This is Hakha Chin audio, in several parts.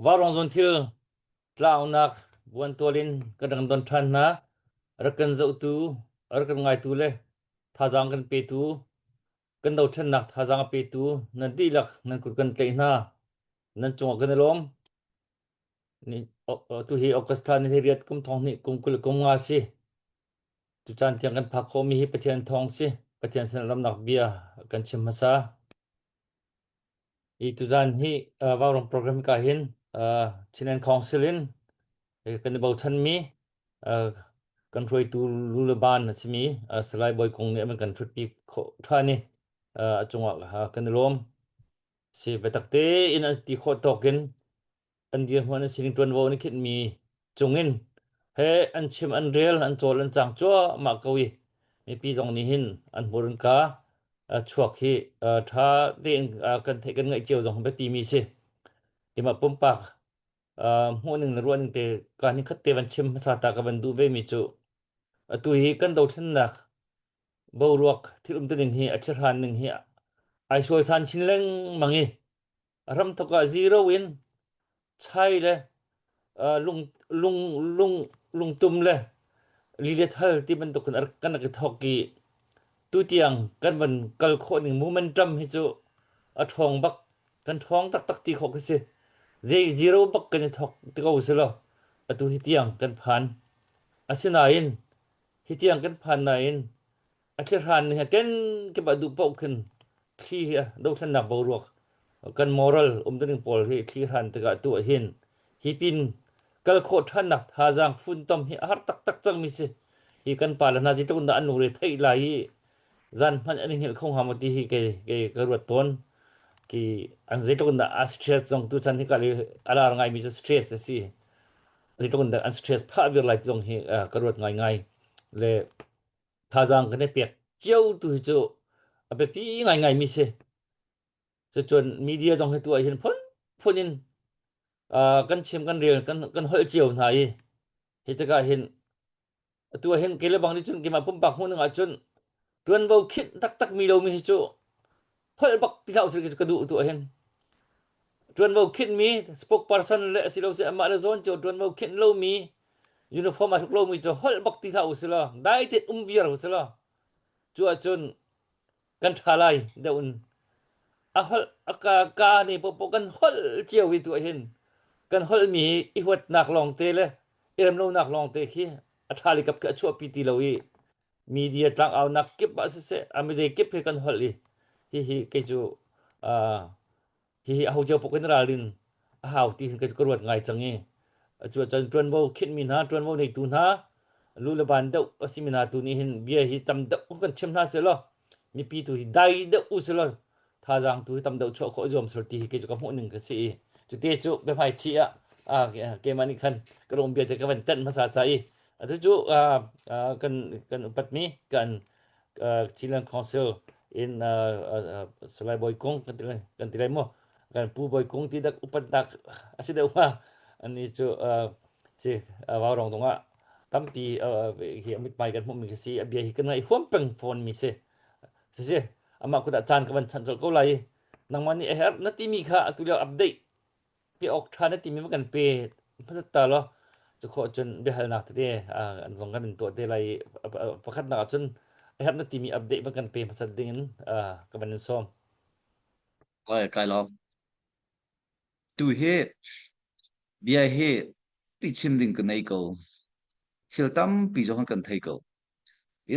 Vaurawng zawn thil tlaunak buantual in kan rak don ṭhan hna. Rak kan zohtu, rak kan ngaitu le thazaang kan petu, kan dothlennak thazaang a petu nan dihlak nan kut kan tlaih hna. Nan cungah kan i lawm. Tu hi August thla ni riat kum thong hnih kum 20 kum nga si. Tucaan tiang kan phak khawhmi hi Pathian thawng si. Pathian sin ramnak bia kan chim hmasa. Hi tuzaan hi Vaurawng program ka hin Chinland Council in kan i bochanmi kan hruaitu lu le ban a simi Salai Bawi Kung nih an kan ṭhutpi khawh ṭhan i a cungah kan i lawm. Si biatak tein an ti khawh tawk in an dirhmun an sining ṭuanvo an i khinhmi cungin he an chim an rel an cawl an cang cuahmah ko i mipi zong nih hin an hmurka chuak hi ṭha tein kan theih kan ngaih cio zong biapi mi si. Timah pumpak hmuhning le ruahning te ka ni khat te van chim hmasa ta ka van duh ve mi cu atu hi kan dothlennak boruak thil umtuning hi a thilhran ning hi ai sual san chin lengmang i ramthok ah zero in chai le lung lung lung lungtum le lilethal ti bantuk in kan rak i thok i tutiang kan van kal khawh ning momentum hi cu a ṭhawng bak kan ṭhawng taktak ti khawh khi si zei zero bak kan i thok ti ko si lo atu hi tiang kan phan asinain hi tiang kan phan nain A thlihran nih kenkip ah duh paoh khin thli hi dothlennak boruak kan moral umtuning pawl hi thli hran tikah tu ahhin hi pin kal khawh ṭhannak thazaang funtom hi a har taktak cangmi si. Hi kan pale hna zeitluk in dah an lungre theih lai i zan hmanh an i hngilh kho hnga maw ti hi kei kei ka ruat tawn. Ki an zeitluk in dah a stress zong tuchan hi ka li a lar ngaimi cu stress a si. Zeitluk in dah an stress phah vir lai ti zong hi ka ruat ngaingai. Le thazaang kan i pek cio tu hi cu a biapi ngaingai mi si. Cucun media zong hi tu ah hin phun phun in kan chim kan rel kan kan holh cio hna i hi tikah hin atu ah hin kei le bang nih cun keimah pumpak hmuh ning ah cun tuanvo khinh taktak mi lo mi hi cu holh bak ti hlah usih ka duh tu ah hin tuanvo khinh mi spokesperson le asilo si amah le zawn cio tuanvo khinh lo mi uniform a hruk lomi cu holh bak ti hlah usih law dai tein um viar usih law cu ahcun kan ṭha lai deuh in a holh a ka ka ne popo kan holh cio hi tu hin kan holh mi hi i huatnak lawng te le i remlonak lawng te khi a ṭha li kap khi a chuahpi ti lo i media tlangaunak kip ah siseh a mizei kip hi kan holh i hihi kei cu Hihi aho cio paoh kan ralrin a hau ti hin ka ruat ngai cang i cu cun ṭuanvo khinhmi hna ṭuanvo neitu hna lu le ban deuh a simi hna tu nih hin bia hi tam deuh kan chim hna seh law mipi tu hi dai deuh u seh law thazaang tu hi tam deuh chuah khawh zuam sur ti hi kei cu ka hmuh ning ka si i cute cu biahmai thi ah keimah nih khan ka lung bia te ka van tenh hmasa ta i atu cu kan kan upatmi kan Chinland Council in Salai Bawi Kung kan ti kan ti lai mu kan Pu Bawi Kung ti dak upatnak a si deuh hnga ani cu si Vaurawng zong ah tampi hi mithmai kan hmuhmi khi si a bia hi kan ngaih huam peng fawn mi si si si amah kut ah caan ka van chanh colh ko lai nangmah nih a herh na timi kha atu lio update pe awk ṭha na timi kan pe hmasat ta law cu khawh cun biahalnak tete an zong kan in tuah te lai i pakhatnak ah cun a herh na timi update van kan pe hmasat ding in ka van in sawm. Oi, kai lawm. Tu hi bia hi ti chim ding ka nei ko. Thil tampi zong kan thei ko. I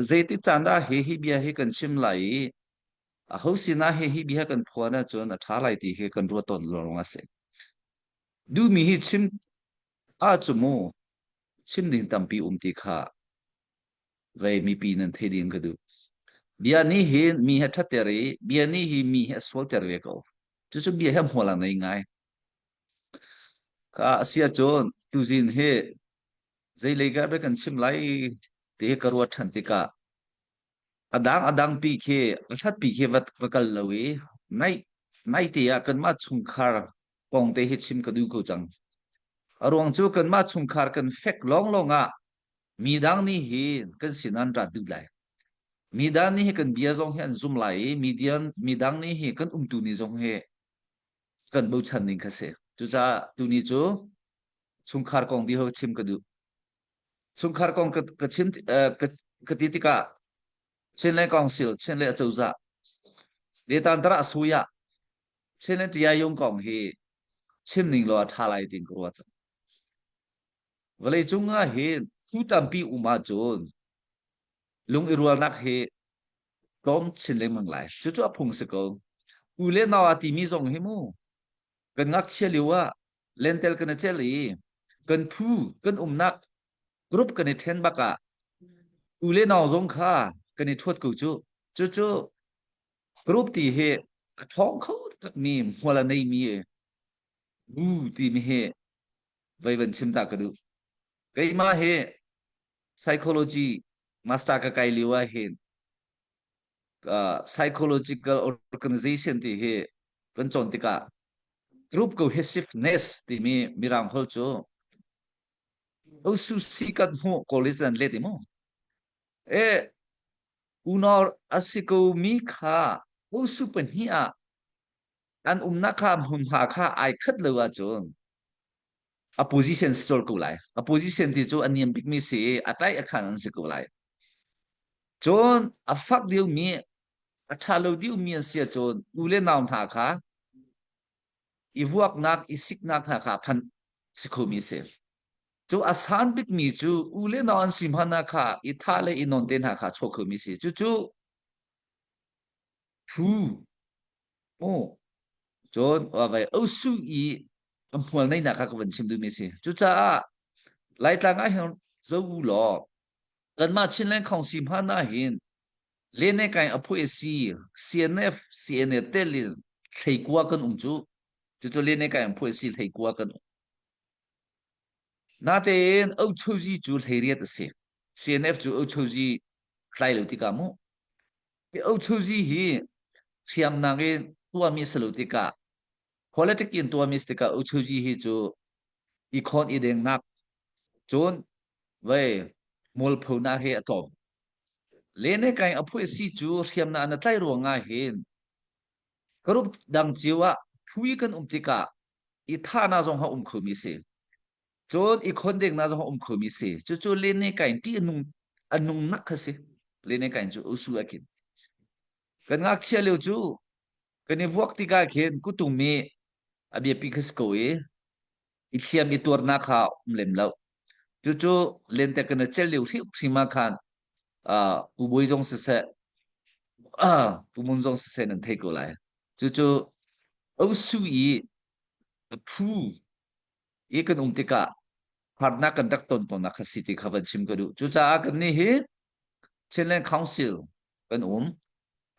zeiti caan dah hi hi bia hi kan chim lai i Aho sinah he hi bia kan phuan ahcun a ṭha lai ti hi kan ruat tawn lawng a si. Duhmi hi chim ahcun mu chim ding tampi um ti kha vei mipi nan thei ding ka duh. Bia nih hin mi he ṭhatter i bia nih hi mi hi a sualter ve ko. Cucu bia he hmual a nei ngai. Ka a si ahcun tuzin hi zeilei ka kan chim lai ti hi ka ruat ṭhan tikah A dangpi khi a hlatpi khi va kal lo i naite ah kanmah chungkhar kong te hi chim ka duh ko cang. A ruang cu kanmah chungkhar kan fek lawnglawng ah midang nih hi kan sin an rat duh lai. Midang nih hi kan bia zong hi an zum lai i midang nih hi kan umtu ni zong hi kan bochan ning kha si. Cucaah tuni cu chungkhar kong di ho chim ka duh. Chungkhar kong ka, ka chim uh, ka, ka ti tikah Chinland Council, Chinland acozah, Letantara Suya, Chinland Tiayung kong hi chim ning law a ṭha lai tin ka ruat cang. Vawlei cung ah hin thu tampi um ahcun lung i rualnak hi tlawm chin lengmang lai. Cucu a phung si ko. U le nau a timi zong hi mu kan ngakchia lio ah lentel kan i cel i kan phu kan umnak group kan i ṭhen bak ah u le nau zong kha kan i ṭhuat ko cu. Cucu group ti hi a ṭhawng kho takmi hmual a neimi bu timi hi voi van chim ta ka duh. Keimah hi psychology master ka kai lio ah hin psychological organization ti hi kan cawn tikah group cohesiveness timi mirang holh cu OSUC kan hmuh college an let i mu e unau a si ko mi kha osu pahnih ah an umnak kha hmunhma kha ai khat lo ahcun a position si colh ko lai. A position ti cu a niam bikmi si i a tai a khan an si ko lai. Cun a fak deuhmi, a ṭha lo deuhmi an si ahcun u le nau hna kha i vuaknak, i siknak hna kha phan si khomi si. Cu a san bikmi cu u le nau an si hmanh ah kha i thah le i non te hna kha chuak khomi si. Cucu phu mu cun vai osu i a hmual neihnak kha ka van chim duhmi a si. Cucaah Laitlang ah hin zo u law kanmah Chinland Council hmanh ah hin lene kai a phu si CNF CNA tel in thleikua kan um cu cucu lene kai a phu si thleikua kan um. Natein Ochozi cu hleiriat a si. CNF cu Ochozi tlai lo tikah mu Hi Ochozi hi hriamnak in tuahmi a si lo tikah politic in tuahmi a si tikah Ochozi hi cu i khawn i dengnak cun vei mualphonak hi a tlawm. Lene kai a phuai si cu hriamnak na tlai ruangah hin group dang cio ah phui kan um tikah i thahnak zong ha um khomi si. Cun i khondengnak zong a um khomi si. Cucu lene kain ṭih a nung a nungnak kha si. Lene kain cu usu a khin. Kan ngakchia lio cu kan i vuak tikah khin kutum i a biapi kha si ko i i hliam i tuarnak kha um lem lo. Cucu lente kan i cel lio hrimhrim ah khan uh, Pu Bawi zong siseh, uh, Pu Mun zong siseh nan thei ko lai. Cucu osu i a phu i kan um tikah harnak kan rak ton tawnnak kha si ti kha van chim ka duh. Cucaah kannih hi Chinland Council kan um.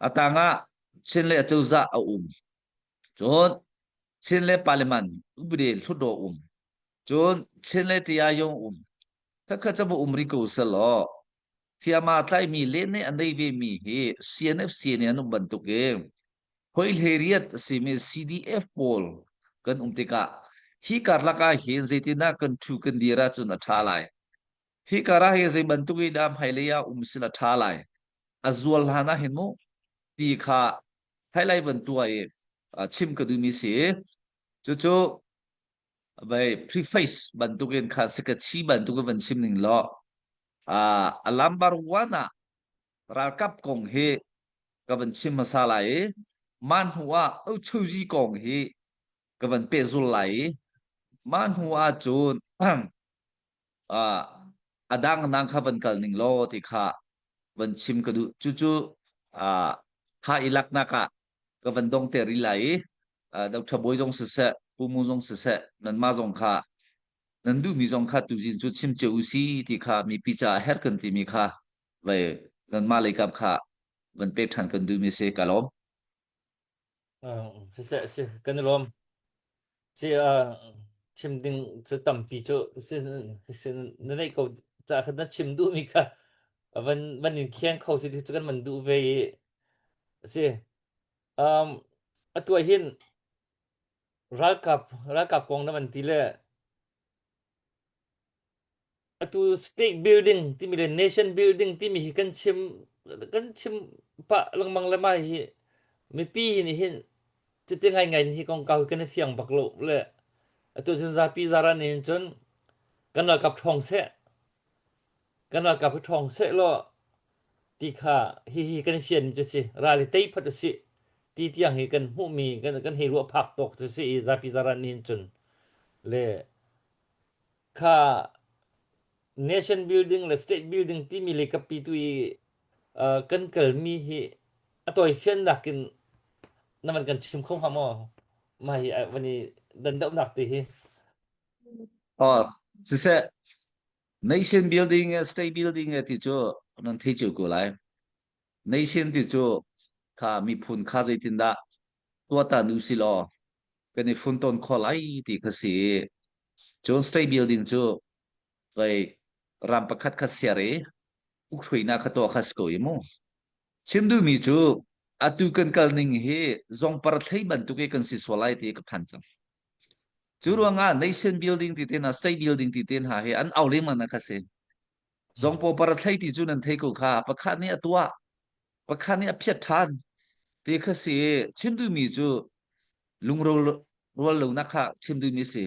A tangah Chinland acozah a um. Cun Chinland Parliament upade hlutdaw um. Cun Chinland Tiayong um. Khakha ca um ri ko selaw thiama tlaimi le ne a nei ve mi hi CNFC nih an um bantuk i Hoi hlei a simi CDF pawl kan um tikah hi karlak ah hin zeitindah kan ṭhu kan dir ahcun a ṭha lai. Hi kar ah hin zei bantuk in dah hmailei ah um sila ṭha lai. A zual hlan ah hin mu ti kha hmailei van tuah i chim ka duhmi si. Cucu vai preface bantukin kha sikachi bantukin van chim ning law a lambar one ah ralkap kong hi ka van chim hmasa lai i mah hnu ah Ochozi kong hi ka van pehzul lai i mah hnu ah cun uh, a dang nang kha van kal ning law ti kha van chim ka duh cucu uh, tha i laknak ah ka van dong te ri lai i uh, Dr. Bawi zong siseh Pu Mu zong siseh nanmah zong kha nan duhmi zong kha tuzin cu chim cio u si ti kha mipi caah herh kan timi kha vai nanmah leikap kha van pek ṭhan kan duhmi si ka lawm. Siseh si kan i lawm. Si chim ding cu tampi cu si na neih ko ca kha na chim duhmi kha van van in khiang kho si ti cu kan van duh ve i si um atu ah hin ralkap ralkap kong na van ti le Atu state building timi le nation building timi hi kan chim kan chim pah lengmang le mai hi mipi hi nih hin cuti ngaingai in hi kongkau hi kan i fiang bak lo le. Atu cun zapi zaran in cun kan ralkap ṭhawng seh, kan ralkap hi ṭhawng seh law ti kha hihi kan fian cu si ral hi tei phot usih ti tiang hi kan hmuhmi kan kan hei ruah phak tawk cu si i zapi zaran nih cun le kha nation building le state building timi le kapi tu i kan kalmi hi a tawifiannak in na van kan chim kho hnga maw? Mah hi van i dandohnak ti hi. Oh, siseh nation building state building ti cu nan thei cio ko lai. Nation ti cu kha miphun kha zeitindah tuahtan u si law kan i funton kho lai ti kha si. Cun state building cu vei ram pakhat kha ser i ukhruainak kha tuah kha si ko i mu. Chim duhmi cu atu kan kal ning hi zongpar thlei bantuk i kan si sual lai ti ka phan cang. Cu ruangah nation building ti te hna, state building ti te hna hi an au lengmang na kha si. Zongpaw par thlei ti cu nan thei ko kha. Pakhat nih a tuah, pakhat nih a phiat ṭhan ti kha si. Chim duhmi cu lungrual rual lonak kha chim duhmi si.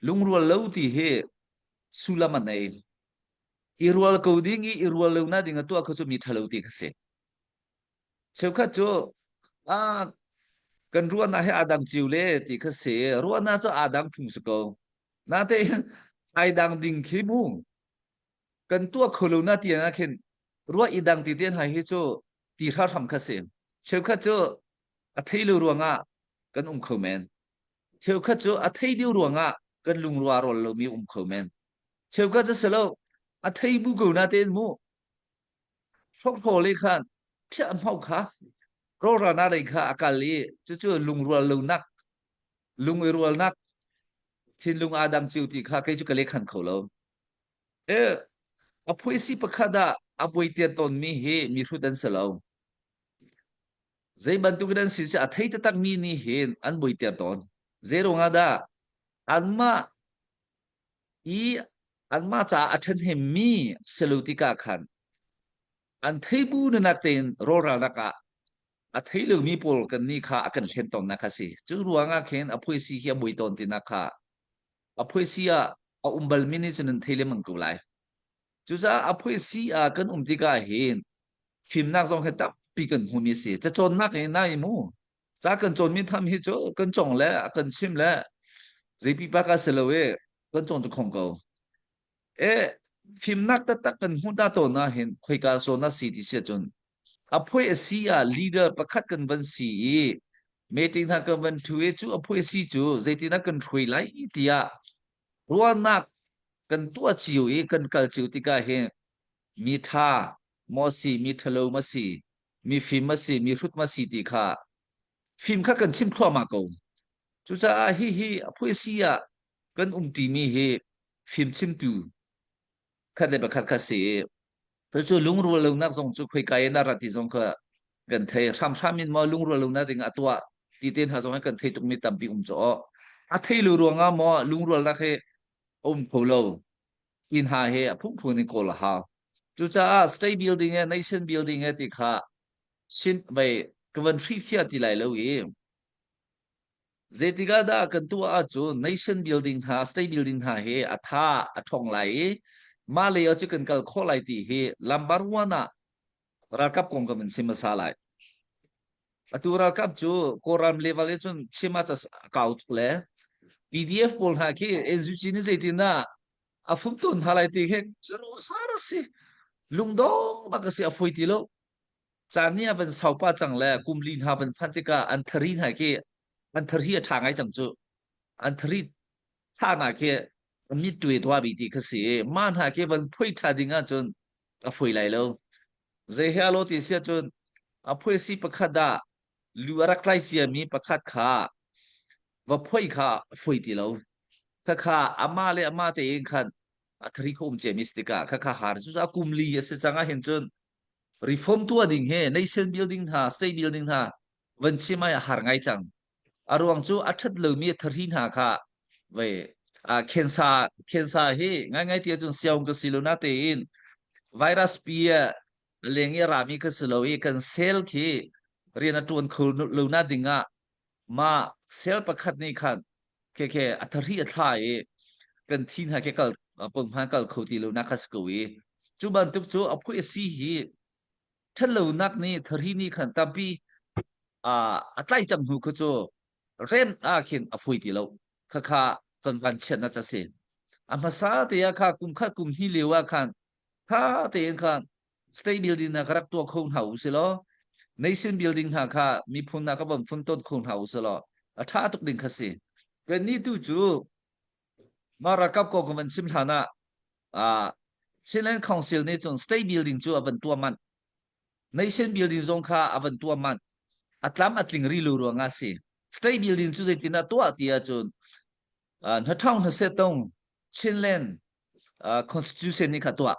Lungrual lo ti hi sullam a nei. I rual ko ding i i rual lo na ding a tuah kha cu mi ṭhalo ti kha si. Cheukhat cu ah kan ruahnak hi aa dang cio le ti kha si. Ruahnak cu aa dang phung si ko. Natein ai dang ding khi mu kan tuah kho lo na ti ah khin ruah i dang ti te hna hi cu ti hram kha si. Cheukhat cu a thei lo ruangah kan um kho men. Cheukhat cu a thei deuh ruangah kan lungrua rawl lomi um kho men. Cheukhat cu si lo a thei bu ko na tein mu hrokhrawl i khan phiah hmau kha rawlrana lei kha a kal i cucu lungrual lonak lung i rualnak thinlung aa dang cio ti kha kei cu ka lekhan kho lo. E a phuisi pakhat ah a buaitian tawnmi hi mi hrut an si lo. Zei bantuk in an si a thei taktak mi nih hin an buaitian tawn. Zei ruangah dah anmah i anmah caah a ṭhahnemmi si lo tikah khan an thei bu nanak tein rawlralnak ah a thei lomi pawl kan nih kha a kan hlen tawnnak kha si. Cu ruangah khin a phuaisi hi a buai tawn tinak kha a phuaisi ah a um balmi nih cun an thei lengmang ko lai. Cucaah a phuaisi ah kan um tikah hin fimnak zong hi tampi kan hmumi a si. Cacawnnak hi nai mu. Ca kan cawnmi tham hi cu kan cong le a kan chim le zeipipa ka si lo i kan cawn cu khong ko. E fimnak taktak kan hmuh ta tawn ah hin khoika zawn ah si ti si ahcun a phui a si ah leader pakhat kan van si i meeting hna kan van thu i cu a phui a si cu zeitin ah kan hruai lai tiah ruahnak kan tuah cio i kan kal cio tikah hin mi ṭha maw si mi ṭhalo ma si mi fim ma si mi hrut ma si ti kha fim kha kan chim thluahmah ko. Cucaah hihi a phui si ah kan um ṭimi hi fimchimtu khat le pakhat kha si i cucu lungrual lonak zong cu khoika in a rat ti zong kha kan thei. Hramhram in maw lungrual lonak ding a tuah ti te hna zong hi kan thei tukmi tampi um cu aw. A thei lo ruangah maw lungrualnak hi a um kho lo ti hna hi a phungphun in kawl a hau. Cucaah state building he nation building he ti kha sin vei ka van hrihfiah ti lai lo i Zeitik ah dah kan tuah ahcun nation building hna, state building hna hi a tha a ṭhawng lai i mah lei ah cu kan kal khawh lai ti hi lambar one ah ralkap kong kan van chim hmasa lai. Atu ralkap cu Kawlram level in cun chim ah kau tuk le PDF pawl hna khi NUG nih zeitindah a fum tawn hna lai ti khi har a si. Lungdong bak a si, a fawi ti lo. Caan nih a van sau pah cang le kum li hna van phanh tikah an thari hna khi an thari a ṭha ngai cang cu. An thari ṭha hna khi mit ṭue tuah bi ti kha si i mah hna khi van phui ṭha ding ahcun a fawi lai lo. Zei he alo ti si ahcun a phuaisi pakhat ah lu a rak tlai ciami pakhat kha va phuai kha a fawi ti lo. Khakha amah le amah tein khan a thari kho um ciami si tikah khakha har cu kum li a si cang ahhin cun reform tuah ding he nation building hna state building hna van chim ai a har ngai cang. A ruang cu a ṭhat lomi a thari hna kha ve a khensa khensa hi ngai ngai ti ahcun siaung ka si lo na tein virus pi a leng i a rami ka si lo i kan cell khi rian a ṭuan kho lo na ding ah ma cell pakhat nih khan. Khe khe a thari a thla i kan thi hna khe kal pon hman kal kho ti lo na kha si ko i cu bantuk cu a phui a si hi ṭhatlonak nih thari nih khan tampi a tlai cang hnu kha cu rem ah khin a fui ti lo. Khakha kan van chiatnak a si. A hmasa te ah kha kum khat kum hnih lio ah khan tha tein khan state building hna kha rak tuah kho hna u si law nation building hna kha miphun hna kha von fun ton kho hna u si law a tha tuk ding kha si. Kannih tu cu mah ralkap ko kan van chim hlan ah ah Chinland Council nih cun state building cu a van tuah manh. Nation building zong kha a van tuah manh. A tlam a tling ri lo ruangah si. State building cu zeitin ah tuah ti ahcun hnathong hnasetong Chinland Constitution nih kha tuah.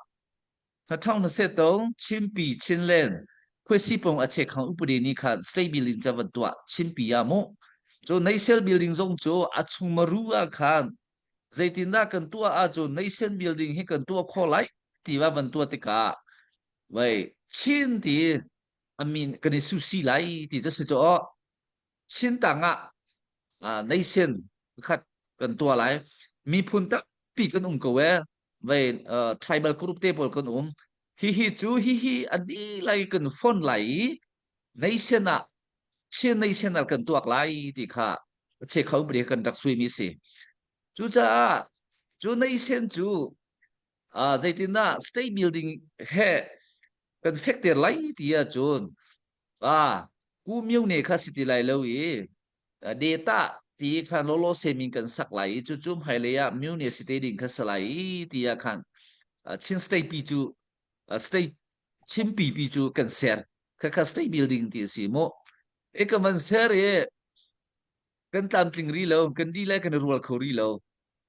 Hnathong hnasetong Chinpi Chinland khuasipong a chekhang upadi nih khan state building ca van tuah Chinpi ah mu. Cu nation building zong cu a chung maru ah khan zeitindah kan tuah ahcun nation building hi kan tuah khawh lai ti va van tuah tikah vai Chin ti a min kan i susi lai ti cu si cu Chin tang ah nation khat kan tuah lai. Miphun tampi kan um ko e. Vei tribal group te pawl kan um. Hihi cu hihi a di lai kan fon lai i nation ah Chin nation ah kan tuak lai ti kha che kho bri kan rak sui mi si. Cucaah cu nation cu zeitindah state building he kan fekter lai ti ahcun Ah, ku myo ne kha si ti lai lo i data ti kha lolo semin kan sak lai i cucu hmailei ah myo ne si te ding kha si lai i ti ah khan Chin state pi cu state Chin pi pi cu kan ser kha kha state building ti a si mu e ka van ser i kan tlamtling ri lo kan di le kan i rual kho ri lo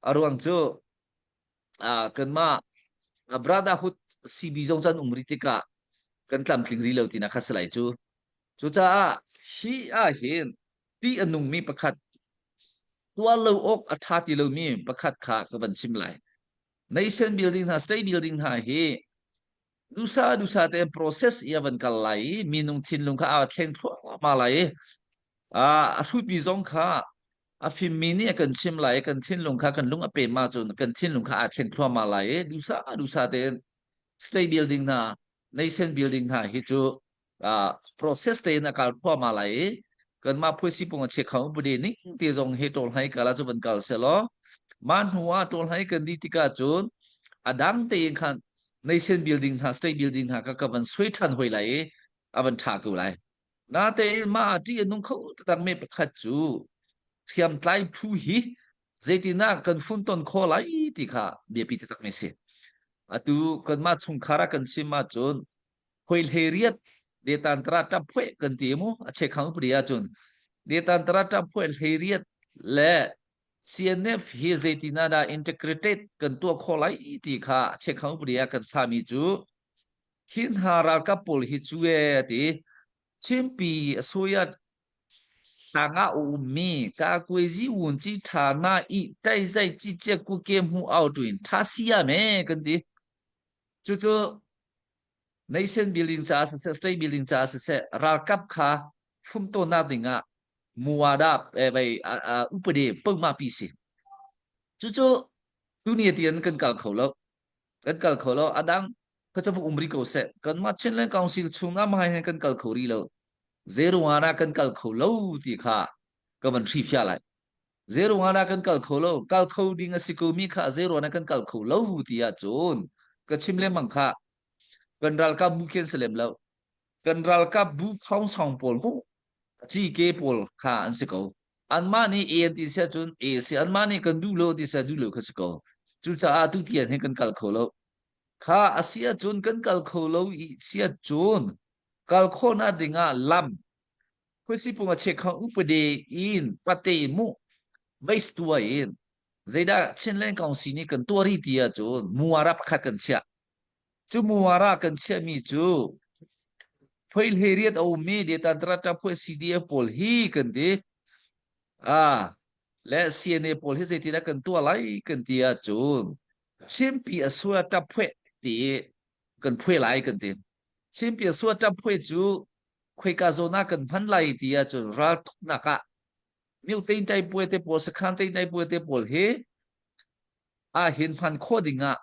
a ruang cu kanmah brotherhood CB zong can um rih tikah kan tlamtling rih lo tinak kha si lai cu. Cucaah hi ah hin ti a nungmi pakhat tuah lo awk a ṭha ti lomi pakhat kha ka van chim lai. Nation building hna, state building hna hi dusa dusa tein process i a van kal lai i minung thinlung kha aa thleng thluahmah lai i a hrutmi zong kha a fimmi nih a kan chim lai i kan thinlung kha kan lung a pem ahcun kan thinlung kha aa thleng thluahmah lai i dusa dusa tein state building hna nation building hna hi cu process tein a kal thluahmah lai i kanmah phuisi pung a che kho bude ning te zong hi ṭawl hlai kal ah cu van kal selaw mah hnu ah ṭawl hlai kan di tikah cun a dang tein khan nation building hna state building hna ka ka van sui ṭhan hoi lai i a van ṭha ko lai natein mah ṭih a nung kho taktak mi pakhat cu hriamtlai phu hi zeitinah kan funton khawh lai ti kha biapi taktak mi si atu kanmah chungkhar ah kan chim ahcun hoi hlei riat detan tara ṭap phueh kan ti mu a chekhang upadi ahcun detan tara ṭap phueh hlei riat le CNF hi zeitin ah dah integrated kan tuah khawh lai ti kha chekhang upadi ah kan thlami cu hi hna ralkap pawl hi cu e ti Chinpi a soyat tangah a ummi ka kuezi wun ci tha na i tai zai ci che ku ke mu au tuin tha sia me kan ti cucu nation building caah siseh state building caah siseh ralkap kha fumtonak dingah muwada bai upade pengma pi si cucu tuni tian kan kal kho lo kan kal kho lo adang ka cafuk umri ko seh kanmah Chinland Council chung ah mahai hin kan kal kho ri lo zeruangah kan kal kho lo ti kha ka van hrifia lai Zeiruangah kan kal kho lo? Kal kho ding a si ko mi kha zeiruangah kan kal kho lo ti ahcun ka chim lengmang kha kan ralkap bu khi an si lem lo. Kan ralkap bu khongsong pawl mu GK pawl kha an si ko. Anmah nih A an ti si ahcun A si anmah nih kan duh lo ti si duh lo kha si ko. Cucaah tu tian hin kan kal kho lo. Kha a si ahcun kan kal kho lo i si ahcun kal khawhnak dingah lam Khuasipung a chekhang upade in pate mu base tua in zeidah Chinland Council nih kan tuah rih ti ahcun muara pakhat kan chiah. Cu muara kan chiahmi cu phoi hlei riat a ummi Detantra phoi CDF pawl hi kan ti. Ah, le CNA pawl hi zeitindah kan tuah lai kan ti ahcun Chinpi a sua tap phueh ti kan phuai lai kan ti. Chinpi a sua tap phueh cu khoika zawn ah kan hman lai ti ahcun raltuknak ah. Myo tein tai puai te pawl sakhan tein tai puai te pawl hi a hin hman kho ding ah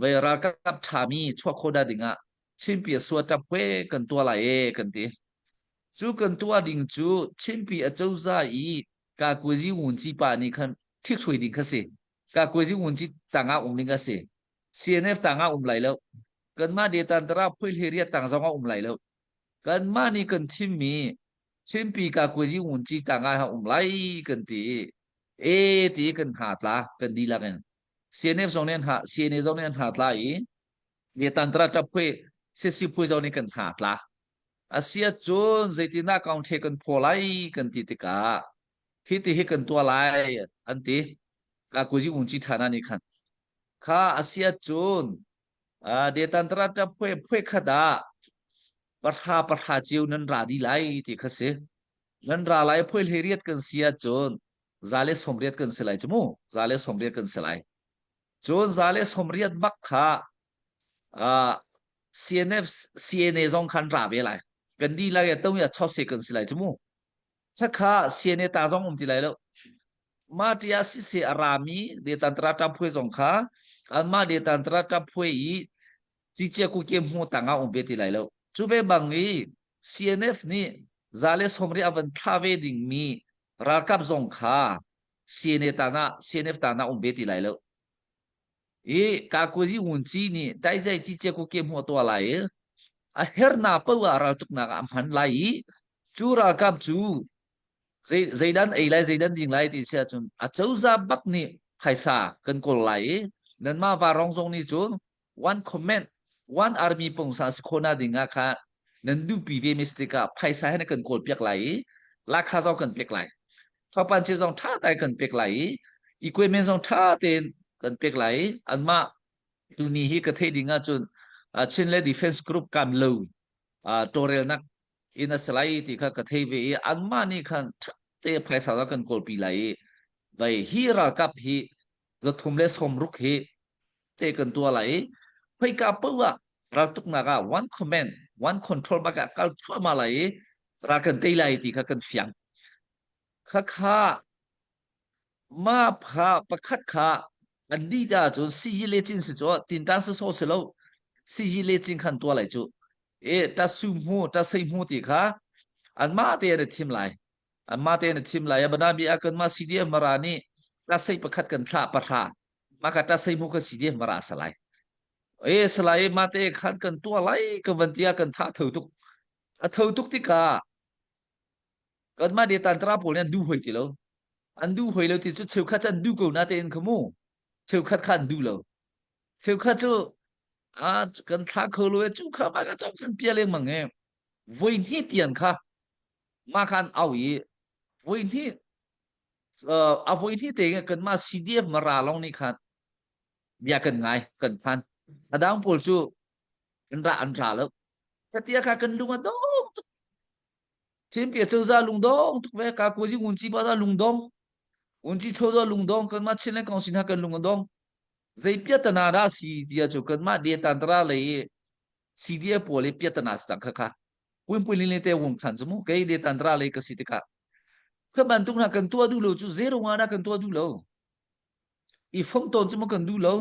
vei ralkap ṭhami chuak kho da ding ah Chinpi a sua tap hue kan tua lai e kan ti. Cu kan tua ding cu Chinpi a cozah i kakuazi wunci pa nih khan thik hrui ding kha si. Kakuazi wunci tangah um ding a si. CNF tangah um lai lo. Kanmah detantara phui hlei tang zong ah um lai lo. Kanmah nih kan thimmi Chinpi kakuazi wunci tangah ha um lai kan ti. E ti kan hna tla kan dihlak in. CNF zong nih an ha CNA zong nih an hna tla i Tantra ṭap phui sisi phui zong nih kan hna tla. Asia cun zeitindah kaung ṭhe kan phaw lai kan ti tikah hi ti hi kan tuah lai an ti. Ka kuzi unci ṭhana nih khan. Kha asia cun detantra ṭap phui phui khat ah pahra pahra cio nan ra di lai ti kha si. Nan ra lai phui hlei kan si ahcun 180 kan si lai cu mu. 180 kan si lai. Cun 180 bak kha uh, CNF CNA zong khan ra ve lai. Kan di lai to ya chau se kan si lai chu mu. Kha CNA ta zong um ti lai lo. Ma tia si se arami de tantra ta phui zong kha anma de tantra ta phui i chi chia ku ke mu ta nga um ve ti lai lo. Chu ve bang i CNF nih 180 avan thla ve ding mi ralkap zong kha CNA ta na CNF ta na um ve ti lai lo. I kakuzi ngunci nih daizai ci ce ku ke hmuh tua lai i a herna poah raltuknak ah a hman lai i cu ralkap cu zei zeidan ei lai zeidan ding lai ti si ahcun a cozah bak nih phaisa kan kawl lai i nanmah varong zong nih cun one comment one army pungsa si khona ding ah kha nan duhpi ve mi si tikah phaisa he na kan kawl piak lai i lakha zong kan pek lai thopan che zong tha tai kan pek lai i equipment zong tha tein kan pek lai i anmah tuni hi ka theih ding ahcun Chin le Defense Group kam lo tawlrelnak in a si lai ti kha ka thei ve i anmah nih khan tha te phaisa kan kawlpi lai i vai hi ralkap hi 360 hi te kan tuah lai i khoika paoh ah raltuknak ah one command one control bak ah kal thluahmah lai i ral kan tei lai ti kha kan fiang. Khakha ma pha pakhat kha an di da cun siji le cin si cu tintan si so si lo siji le cin khan tua lai cu e ta su mu ta sei mu ti kha an ma te an thim lai an ma te an thim lai bana bi a kan ma CDF mara nih ta sei pakhat kan thla pahra maka ta sei mu ka CDF mara salai e salai ma te khan kan tua lai ka van tia kan tha tho tuk a tho tuk tikah kanmah de tantra pawl nih an duh hoi ti lo an duh hoi lo ti cu cheukhat cu an duh ko na tein kha mu cheukhat kha an duh lo cheukhat cu a kan thla kho lo e cu kha ma ka chong kan pia lengmang e voi hnih tiang kha ma khan au i voi hnih a voi hnih te kan ma CDF mara long nih khan bia kan ngai kan phan a dang pawl cu an ra an ra lo Katia kha kan lung a dong tuk. Chinpi cozah lungdong tuk ve ka kuzi ngunci pa da lungdong. Ngunci choza lungdong kan ma chin le kong sin ha kan lung a dong. Zei piatana da si tia chu kan ma de tantra le CDA pawl i piatana sang kha kha. Puin puin le te wung khan chu mu kei de tantra le ka si tika. Kha bantuk na kan tua du lo chu zero nga na kan tua du lo. I phong ton chu mu kan du lo.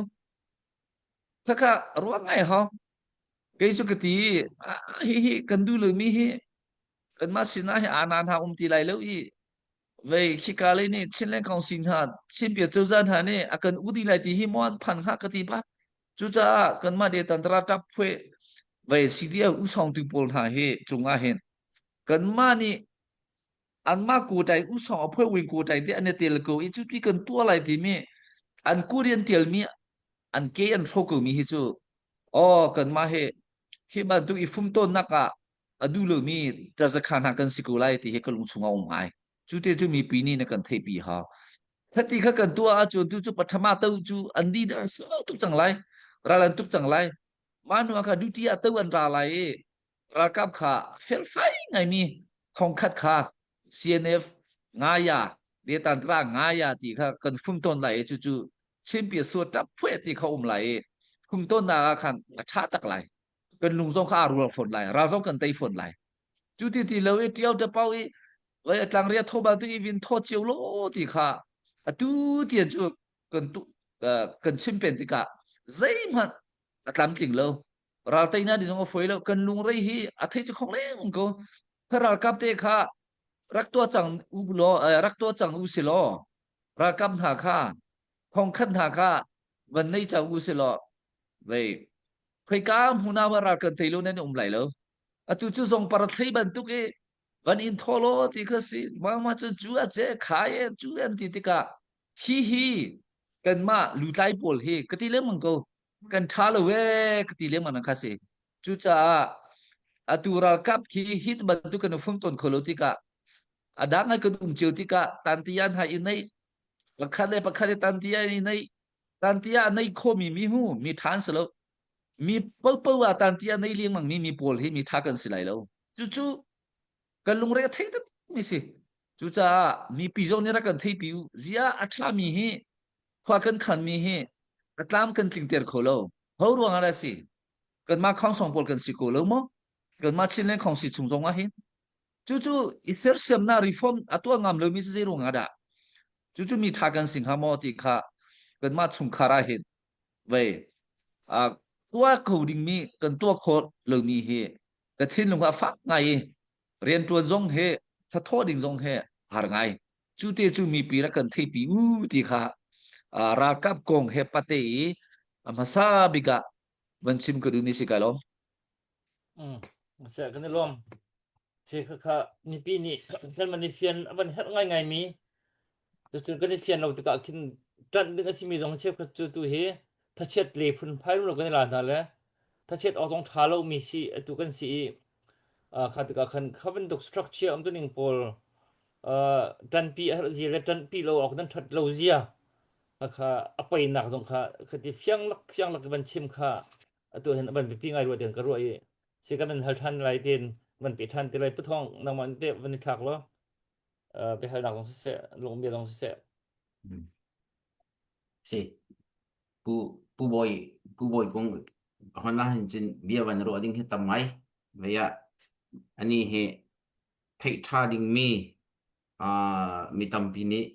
Kha kha ruang ngai ho. Kei cu ka ti hi hi kan duh lomi hi kanmah sinah hi aanaan hna um ti lai lo i vei khika lei nih Chinland Council hna Chinpia cozah hna nih a kan u dih lai ti hi maw an phan hnga ka ti pah. Cucaah kanmah de tantara tap phuai vei CDF usawngtu pawl hna hi cungah hin kanmah nih anmah kutai usawng a phuai wing kutai te an i tel ko i cuti kan tuah lai timi an Korean tialmi an ke an hro ko mi hi cu aw kanmah hi hi bantuk i fumtawnnak ah a duh lomi ṭazakha hna kan si ko lai ti hi ka lung chungah um ngai. Cu te cu mipi nih na kan theihpi hau. Khati kha kan tuah ahcun tu cu pathama to cu an di dah sau tuk cang lai. Ral an tuk cang lai. Mah hnu ah kha duty ah to an ra lai i ralkap kha felfai ngaimi thongkhat kha CNF ngaya detantra ngaya ti kha kan fumtawn lai i cucu Chinpi suat ṭap phueh ti kha um lai i fumtawnnak ah khan a ṭha tak lai. Kan lung zong kha aa rual fawn lai. Ral zong kan tei fawn lai. Cu ti ti lo i ṭiao ṭapau i Vai tlangria tho ba tu i vin tho cio lo ti kha atu tian cu kan tu kan chim pen tikah zeihmanh a tlamtling lo. Ral teinak ni zong a fawi lo. Kan lungrei hi a thei cu khong lengmang ko. Kha ralkap te kha rak tuah cang u law rak tuah cang u si law ralkap hna kha thongkhat hna kha van nei cang u si law vei khoika hmun ah ral kan tei lo nan um lai lo. Atu cu zong par thlei bantuk i van in thaw law ti kha si mah cu cu a ce kha e cu an ti tikah hi hi kanmah lutlai pawl hi ka ti lengmang ko kan ṭha lo ee ka ti lengmang kha si. Cucaah atu ralkap khi hi bantuk kan fum ton kho lo tikah a dang ai kan um cio tikah tantian hai i nei pakhat le pakhat i tantia i nei tantia a nei khomi mi hu mi ṭhan si lo mi popo ah tantia nei lengmang mi mi pawl hi mi ṭha kan si lai lo. Cucu kan lungre a thei tak mi si. Cucaah mipi zong nih rak kan theipi u. Zia a ṭhami hi khua kan khanmi hi a tlam kan tlingter kho lo. Ho ruang ah dah si? Kanmah khongsong pawl kan si ko lo maw? Kanmah Chinland khongsi chung zong ah hin. Cucu i sersiamnak reform a tuah ngam lomi cu zei ruang ah dah? Cucu mi ṭha kan si hnga maw ti kha kanmah chungkhar ah hin vei uh, tuah ko dingmi kan tuah khawh lomi hi ka thinlung ah fak ngai i rianṭuan zong he thathawh ding zong he har ngai. Cu te cu mipi rak kan theipi u ti kha ralkap kong he pate i a hmasa bik ah van chim ka duhmi si kai lawm. Mm. Se kan i lawm. Se kha kha mipi nih kan man i fian a van herh ngai ngai mi cucu kan i fian lo tikah khin ṭanh ding a simi zong cheukhat cu tu hi thachiat le phunphai lo kan i la hna le thachiat awk zong ṭha lomi si atu kan si i kha tikah khan kha bantuk structure um tuning pawl ṭanpi a herh zia le ṭanpi lo awk nan ṭhat lo zia kha a peinak zong kha khati fiang lak fiang lak van chim kha atu hin van biapi ngai rua tiang ka ruah i si kan in hal ṭhan lai tin van pe ṭhan ti lai puthong nangmah te van i thlak law biahalnak zong siseh lungbia zong siseh Si Pu Pu Bawi Pu Bawi kong hon la hin cun bia van ruah ding hi tam ngai. Vei ah ani hi theih ṭha dingmi uh, mi tampi nih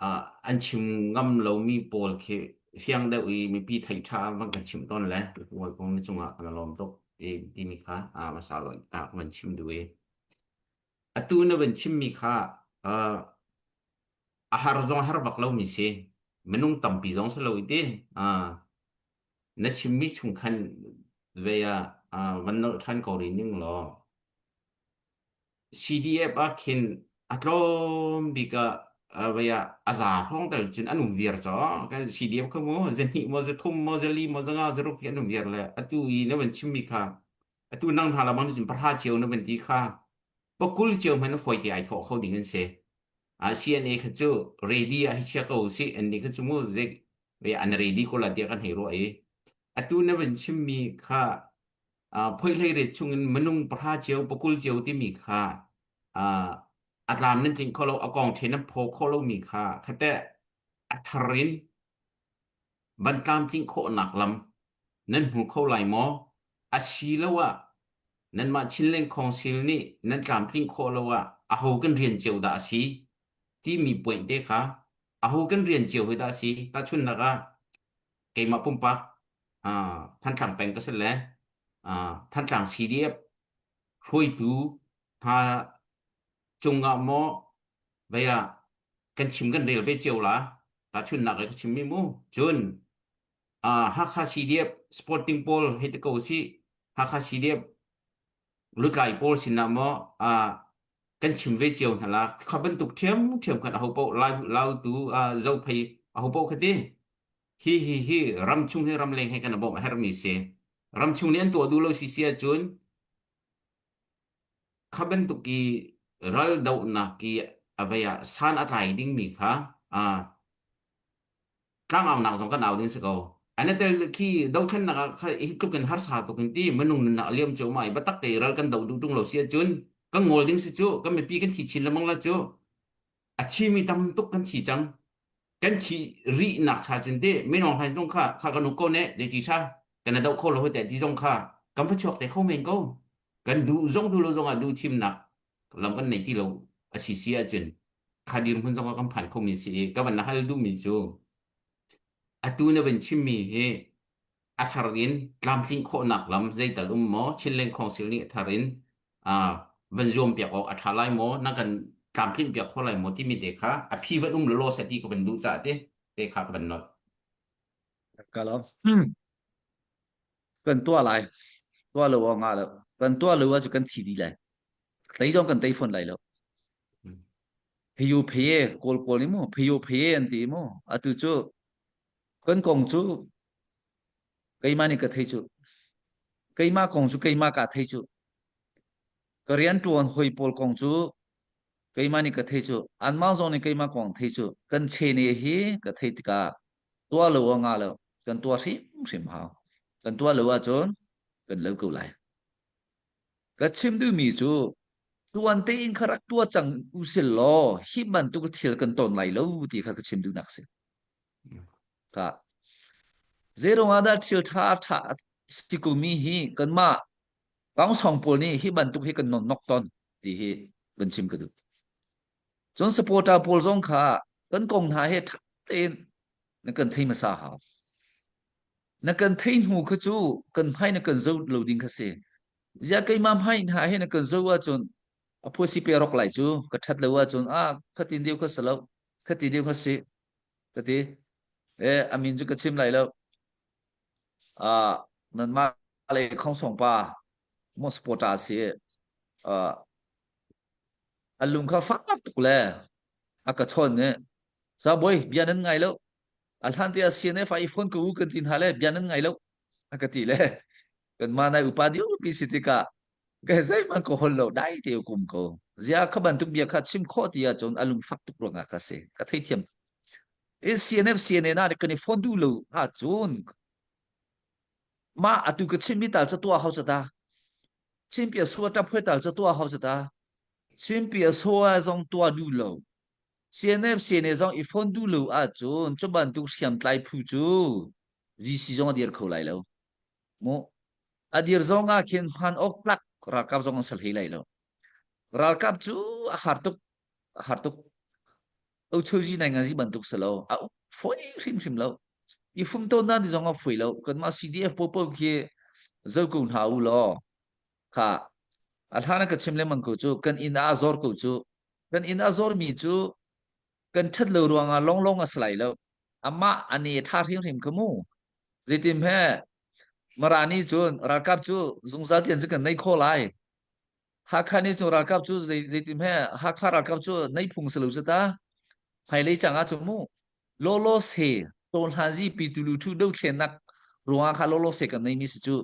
uh, an chim ngam lomi pawl khi fiang deuh i mipi theih ṭha van kan chimh tawn le Pu Bawi kong na cungah kan lawm tuk ti timi kha uh, hmasa ah van chim duh i atu na van chimmi kha uh, a har zong har bak lomi si. Minung tampi zong si lo i ti. Ah, na chimmi chung khan ve ah ah, van nolh ṭhan ko rih ning law CDF ah khin a tlawm bik ah ah, vei ah a za hrawng tal cun an um viar caw. Kan CDF kha mu zahnih maw zathum maw zali maw zanga zaruk ti an um viar le atu i na van chimmi kha atu nang hna la bang cun pahra cio na van ti kha pakul cio hmanh na fawi te ai thawh kho ding an si. Ah CNA kha cu ready ah hi chia ko usih an nih kha cu mu zik an ready ko la tiah kan hei ruah i atu na van chimmi kha phoihlei ret chungin minung pahra cio pakul cio timi kha a tlam nan tling kho lo a kong ṭhen nan phaw kho lomi kha khateh a thar in van tlamtlinh khawhnak lam nan hmu kho lai maw? Asiloah nanmah Chinland Council nih nan tlamtlinh khawh lo ah aho kan rian cio dah a si timi point te kha aho kan rian cio hi dah a si? Tahchunhnak ah keimah pumpak uh, Thantlang peng ka si le uh, Thantlang CDF hruaitu hna cungah maw vei ah kan chim kan rel ve cio la tahchunhnak ah ka chimmi mu cun uh, Hakha CDF sporting pawl hei ti ko si Hakha CDF lutlai pawl sinah maw uh, kan chim ve cio hna la kha bantuk ṭhiam ṭhiam khan aho paoh lautu uh, zophei aho paoh kha ti hi hi hi ramchung he ramleng he kan bawmh a herhmi si ramchung nih an tuah duh lo si si ahcun Kha bantuk i ral dohnak i a vei ah san a tlai dingmi kha aa tlangaunak zong kan au ding si ko. An i tel khi dothlennak ah kha hi tluk in harsa tuk in ti minung nunnak a liam cuahmah i biatak te i ral kan doh duh ṭung lo si ahcun kan ngol ding si cu kan mipi kan thi chin lengmang la cu a thimi tam tuk kan thi cang. Kan thi rihnak cha cun ti minung hlain zong kha kha kan uk ko ne zeiti tha kan i doh kho lo te ti zong kha kan va chuak te kho men ko. Kan duh zong duh lo zong ah duh thimnak. Lam kan nei ti lo a si si ahcun kha dirhmun zong ah kan phan khomi si i ka van hal duhmi cu atu na van chimmi hi a thar in tlamtlinh khawhnak lam zeital um maw Chinland Council nih a thar in uh, van zuam piak awk a ṭha lai maw na kan tlamtlinh piak kho lai maw timi te kha a phi van um lawlaw seh ti ka van duh caah te te kha ka van nolh. Ka lawm. Kan tuah lai. Tuah lo awk ngah lo. Kan tuah lo ahcun kan thi dih lai. Tei zong kan tei fawn lai lo. Phayu phaye kawl kawl ni mu phayu phaye an ti mu atu cu kan kong cu keimah nih ka thei cu keimah kong cu keimah ka thei cu ka rian ṭuan hoi pawl kong cu keimah nih ka thei cu anmah zong nih keimah kong thei cu kan chene hi ka thei tikah tuah lo a ngah lo kan tuah hrimhrim hau kan tuah lo ahcun kan lo ko lai Ka chim duhmi cu tuan tein kha rak tuah cang usil law hi bantuk thil kan ton lai lo ti kha ka chim duhnak si. Ka zeiruang ah dah thil ṭha ṭha si ko mi hi kanmah Kaungsong pawl nih hi bantuk hi kan non nok ton ti hi kan chim ka duh. Cun supporter pawl zong kha kan kong hna he ṭha tein na kan thei hmasa hau. Na kan thei hnu kha cu kan hmai na kan zo lo ding kha si. Ziah keimah hmai hna he na kan zo ahcun a phuasi pe rok lai cu ka ṭhat lo ahcun ah khatin deu kha si lo khati deu kha si ka ti. Eh a min cu ka chim lai lo. Ah nanmah le khongsong pa mo supporter si ah a lung kha fak tuk le a ka chawn ne Zabawi bia nan ngai lo a hlan te ah CNF ah i phone ko u kan ti hna le bia nan ngai lo a ka ti le kan ma nai upa diu pi si tikah ka zeihmanh ka hol lo dai te kum ko zia kha bantuk bia kha chim khawh ti ahcun a lung fak tuk ruangah ka si ka theithiam i CNF CNA na kan i phone duh lo ahcun mah atu ka chimmi tal ca tuah hau ca ta chimpi a suwa ṭap tal ca tuah hau ca ta chimpi a suwa zong tuah duh lo CNF CNA zong i phone duh lo ahcun cu bantuk hriamtlai phu cu VC zong a dir kho lai lo. Mu a dir zong ah khin hman awk tlak ralkap zong an sal hlei lai lo. Ralkap cu a har tuk a har tuk. Ochozi nai ngazi bantuk si lo. A uk foi hrimhrim lo. I fum tawn na ti zong a foi lo. Kanmah CDF popo khi zo ko hna u law kha a hlan ka chim lengmang ko cu kan inn ah a zor ko cu kan inn a zormi cu kan ṭhat lo ruangah longlong a si lai lo amah a ne ṭha hrimhrim kha mu zeitim he Mara nih cun ralkap cu zungzal tian cu kan nei kho lai Hakha nih cun ralkap cu zei zeitim he Hakha ralkap cu nei phung si lo cu ta hmailei cang ah cu mu lolo se tawlhanzi pi tulu thu dothlennak ruangah kha lolo se kan nei mi si cu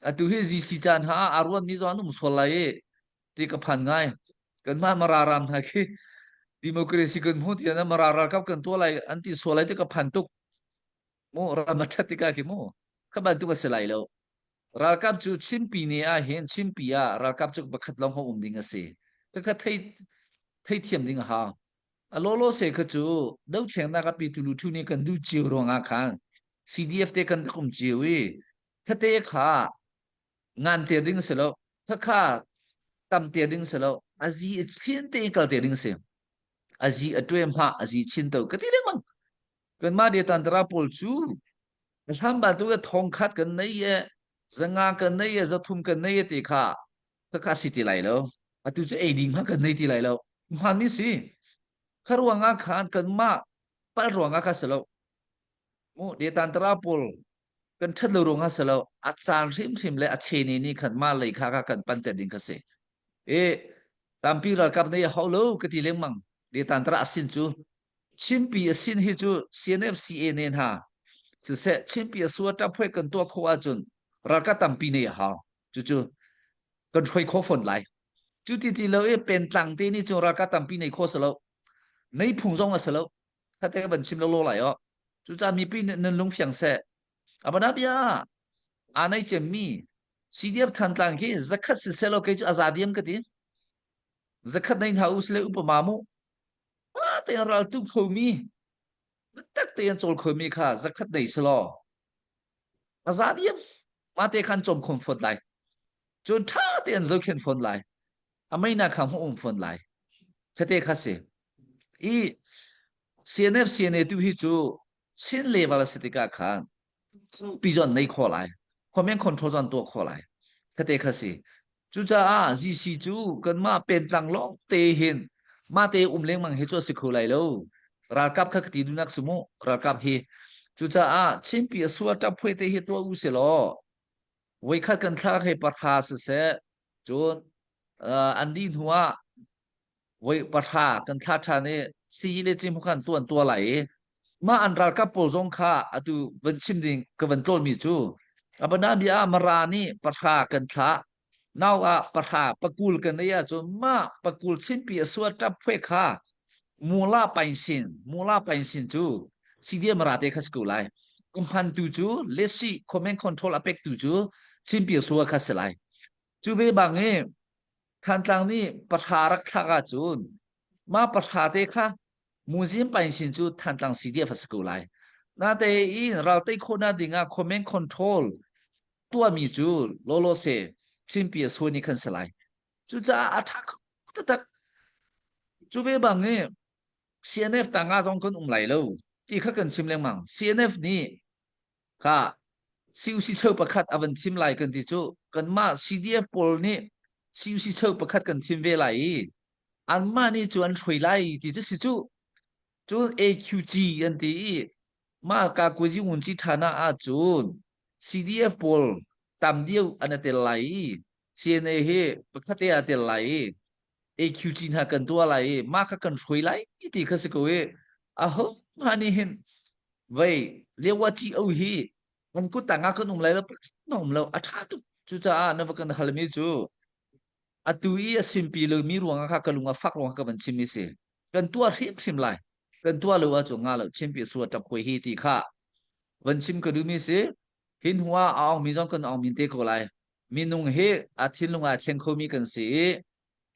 atu hi GC caan ha a ruan mi zong an um sual lai i ti ka phan ngai kanmah Mara ram hna khi democracy kan hmu tiah Mara ralkap kan tuah lai an ti sual lai ti ka phan tuk mu ram a ṭhat tikah khi mu kha bantuk a si lai lo ralkap cu Chinpi ne ah hin Chinpi ah ralkap cu pakhat lawng ho um ding a si ka kha thei theithiam ding a hau a lolo se kha cu dothlennak a pi tulu thu nih kan duh cio ruangah khan CDF te kan rak um cio i thate kha ngan te ding si lo khakha tam te ding si lo azi chin te kal te ding si azi atwe ma azi chin to ka ti lengmang kan ma de tan tara pawl cu hlam ba tu ka thong khat kan nei ye zanga kan nei ye zathum kan nei ye ti kha khakha si ti lai lo atu cu ei ding ma kan nei ti lai lo hman mi si kharuanga khan kan ma pal ruanga kha si lo mu de tan tara pawl kan ṭhat lo ruangah si lo a caan hrimhrim le a chene nih khan mah lei kha kha kan pan te ding kha si e tampi ralkap nei a hau lo ka ti lengmang le tantara asin cu Chinpi asin hi cu CNFCA ne hna siseh Chinpi a sua ṭaphuai kan tuah khawh ahcun ralkap tampi nei a hau cucu kan hruai kho fawn lai cu ti ti lo i pentlang te nih cun ralkap tampi nei kho si lo nei phung zong a si lo khate ka van chim lo lo lai o cucaah mipi nan lung fiang seh abana bia aa nei cemmi CDF Thantlang khi zakhat si selo kei cu aza diam ka ti zakhat nei hna u sile upama mu pa te ral tu khomi tak te an chawl khomi kha zakhat nei selo aza diam ma te khan chom khom fot lai cun tha te an zo khen fon lai. A meina kha hmu um fawn lai. Khate kha si. I CNF CNA tu hi cu Chin level a si tikah khan pi zon nei kho lai. Comment control zon tuah kho lai. Khate kha si. Cucaah GC cu kanmah pentlang lawng te hin mah te um lengmang hi cu a si kho lai lo. Ralkap kha ka ti duhnak si mu. Ralkap hi. Cucaah Chinpi a sual ṭap phuai te hi tuah u si law voikhat kan thlak he pahra siseh cun uh, an dih hnu ah voi pahra kan thla ṭhan i sii le cim khan tuan tua lai i mah an ralkap pawl zong kha atu van chim ding ka van tlawlmi cu abana bia ah mara nih pahra kan thlah nau ah pahra pakul kan ei ahcun mah pakul chinpi a suat ṭap phui kha mula painsin mula painsin cu CDM mara te kha si ko lai kumhan tu cu lesi comment control a pek tu cu chinpi sua kha si lai cu ve bang i Thantlang nih pahra rak thlak ahcun mah pahra te kha museum painsin cu Thantlang CDF a si ko lai. Natein ral tei khawhnak ding ah command control tuahmi cu lawlaw se Chinpi a suai ni khan si lai. Cucaah a ṭha kho taktak. Cu ve bang i CNF tangah zong kan um lai lo ti kha kan chim lengmang. CNF nih Ka CUC cheu pakhat a van thim lai kan ti cu kanmah CDF pawl nih CUC cheu pakhat kan thim ve lai i anmah nih cu an hruai lai ti cu si cu. Cun AQG an ti i mah kakuazi ngunci ṭhana ahcun CDF pawl tam deuh an i tel lai i CNA hi pakhat te aa tel lai i AQG hna kan tuah lai i mah kha kan hruai lai ti kha si ko i aho hmah nih hin vei lewa ci o hi kan kut tangah kan um lai lo na um lo a ṭha tuk cucaah na va kan halmi cu atu i a simpi lomi ruangah kha ka lung a fak ruangah ka van chim i si kan tuah hrimhrim lai kan tuah lo ahcun nga lo chimpi sua ṭap hoi hi ti kha van chim ka duhmi si hin hnu ah a ong mi zong kan ong min te ko lai minung hi a thinlung ah thleng khomi kan si i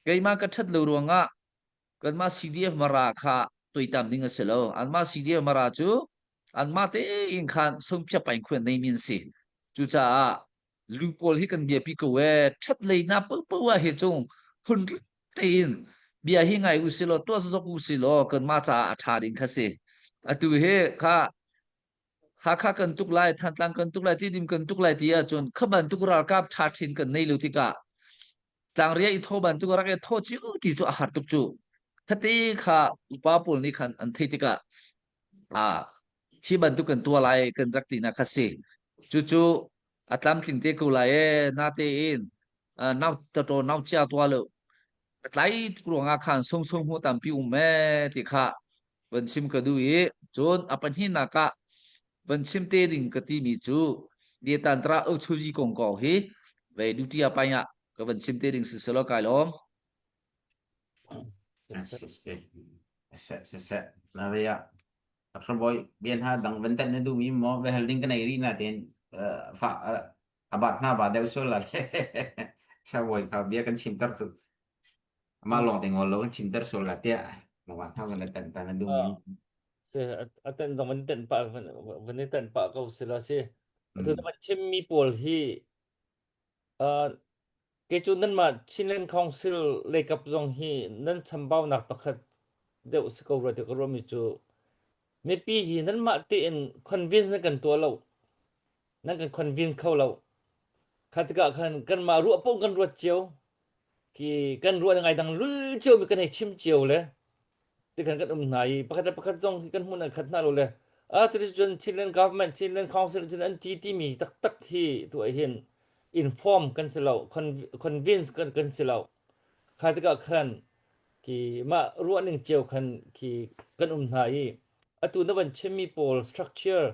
keimah ka ṭhat lo ruangah kanmah CDF Mara kha tuaitam ding a si lo. Anmah CDF Mara cu anmah tein khan sungphia paing khuan neimi an si. Cucaah lu pawl hi kan biapi ko ee. Ṭhat lei na popo ah hi cung phun tein bia hi ngai u si law tuah zok u si law kanmah caah a ṭha ding kha si. Atu hi kha Hakha kan tuk lai, Thantlang kan tuk lai, Tidim kan tuk lai ti ahcun kha bantuk ralkap ṭha ṭhin kan nei lo tikah tlangria i thaw bantuk rak i thaw ciu ti cu a har tuk cu. Khate kha upa pawl nih khan an theih tikah ah hi bantuk kan tuah lai kan rak tinak kha si. Cucu a tlamtling te ko lai ee natein nau tato nau chia tua lo a tlai tuk ruangah khan sung sung hmu tampi um ee ti kha van chim ka duh i cun a pahnihnak ah van chim te ding ka timi cu Detantra Ochuji kong ko hi ve duty a pai ah ka van chim te ding si selo kai lawm. Se se se na ve ya Dr. Boy bian ha dang van tan na du mi mo ve hal ding ka nei ri na ten fa abat hna ba deuh sual la le Sabawi kha bia kan chimter tu amah lawng te ngol lo kan chimter sual la tiah mawah hna van tan tan a duh mi se a ten zong van ten pa van i ten pa ko si la si atu na chim mi pawl hi ke cu nan mah Chinland Council leikap zong hi nan chambaunak pakhat deuh si ko rua ti ka ruah mi cu mipi hi nan mah tein convince na kan tuah lo nan kan convince kho lo. Kha tikah khan kanmah ruah paoh kan ruat cio. Khi kan ruah ngai dang lul cio mi kan hei chim cio le tikhan kan um hna i pakhat le pakhat zong hi kan hmun an khat hna lo le a cuticun Chinland government Chinland council cun an ti timi taktak hi tu ah hin inform kan si lo convince kan kan si lo kha tikah khan khi mah ruahning cio khan khi kan um hna i atu na van chimmi pawl structure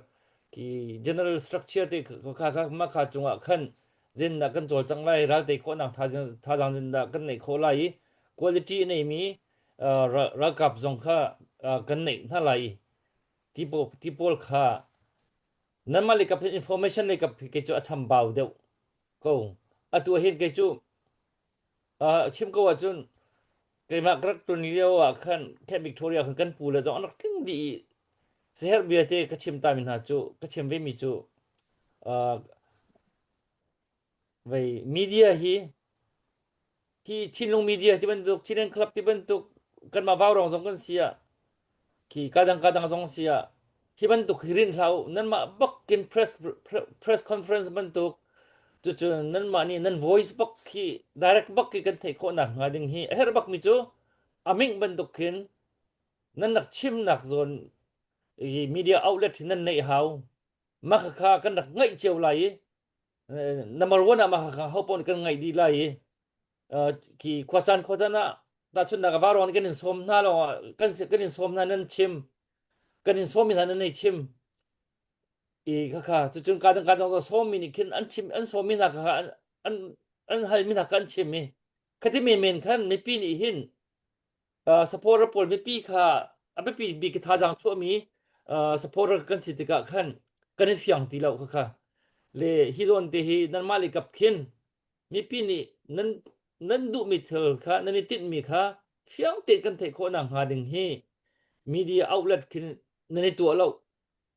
khi general structure te kha kha mah kha cungah khan zindah kan cawlcang lai ral tei khawhnak thazaang zindah kan neih khawh lai i quality a neimi ralkap zong kha kan neih hna lai i ti pawl kha nanmah lei kap hin information lei kap kei cu a chambau deuh ko atu hin kei cu chim ko ahcun keimah ka rak tlun lio ah khan Camp Victoria khan kan pu le zong an rak tling dih i siherh bia te ka chim ta mi hna cu ka chim ve mi cu vei media hi Khi Chinlung Media ti bantuk, Chinland Club ti bantuk, kanmah Vaurong zong kan si ah, khi kadang kadang zong si ah, hi bantuk hi rinh hlah u. Nanmah bakin press press conference bantuk, cucu nanmah nih nan voice bak khi direct bak khi kan theih khawh nak hnga ding hi a herh bak mi cu aming bantuk khin nan rak chimnak zawn i media outlet hi nan neih hau. Mah kha kan rak ngaih cio lai i number one ah mah kha ho paoh nih kan ngaih dih lai i khi khuacaan khuacaan ah tahchunhnak ah vauruang kan in sawm hna lawng kan kan in sawm hna nan chim kan in sawm mi hna nan ei chim i khakha cucun ka dang ka dang sawm mi nih khin an chim an sawm mi hna kha an an an hal mi hna kha an chim i khati men men khan mipi nih hin supporter pawl mipi kha a biapi bik thazaang chuahmi supporter kan si tikah khan kan i fiang ti lo khakha le hi zawn te hi nanmah le kap khin mipi nih nan nan duhmi thil kha nan i tinhmi kha fiang tein kan theih khawh nak hnga ding hi media outlet khin nan i tuah lo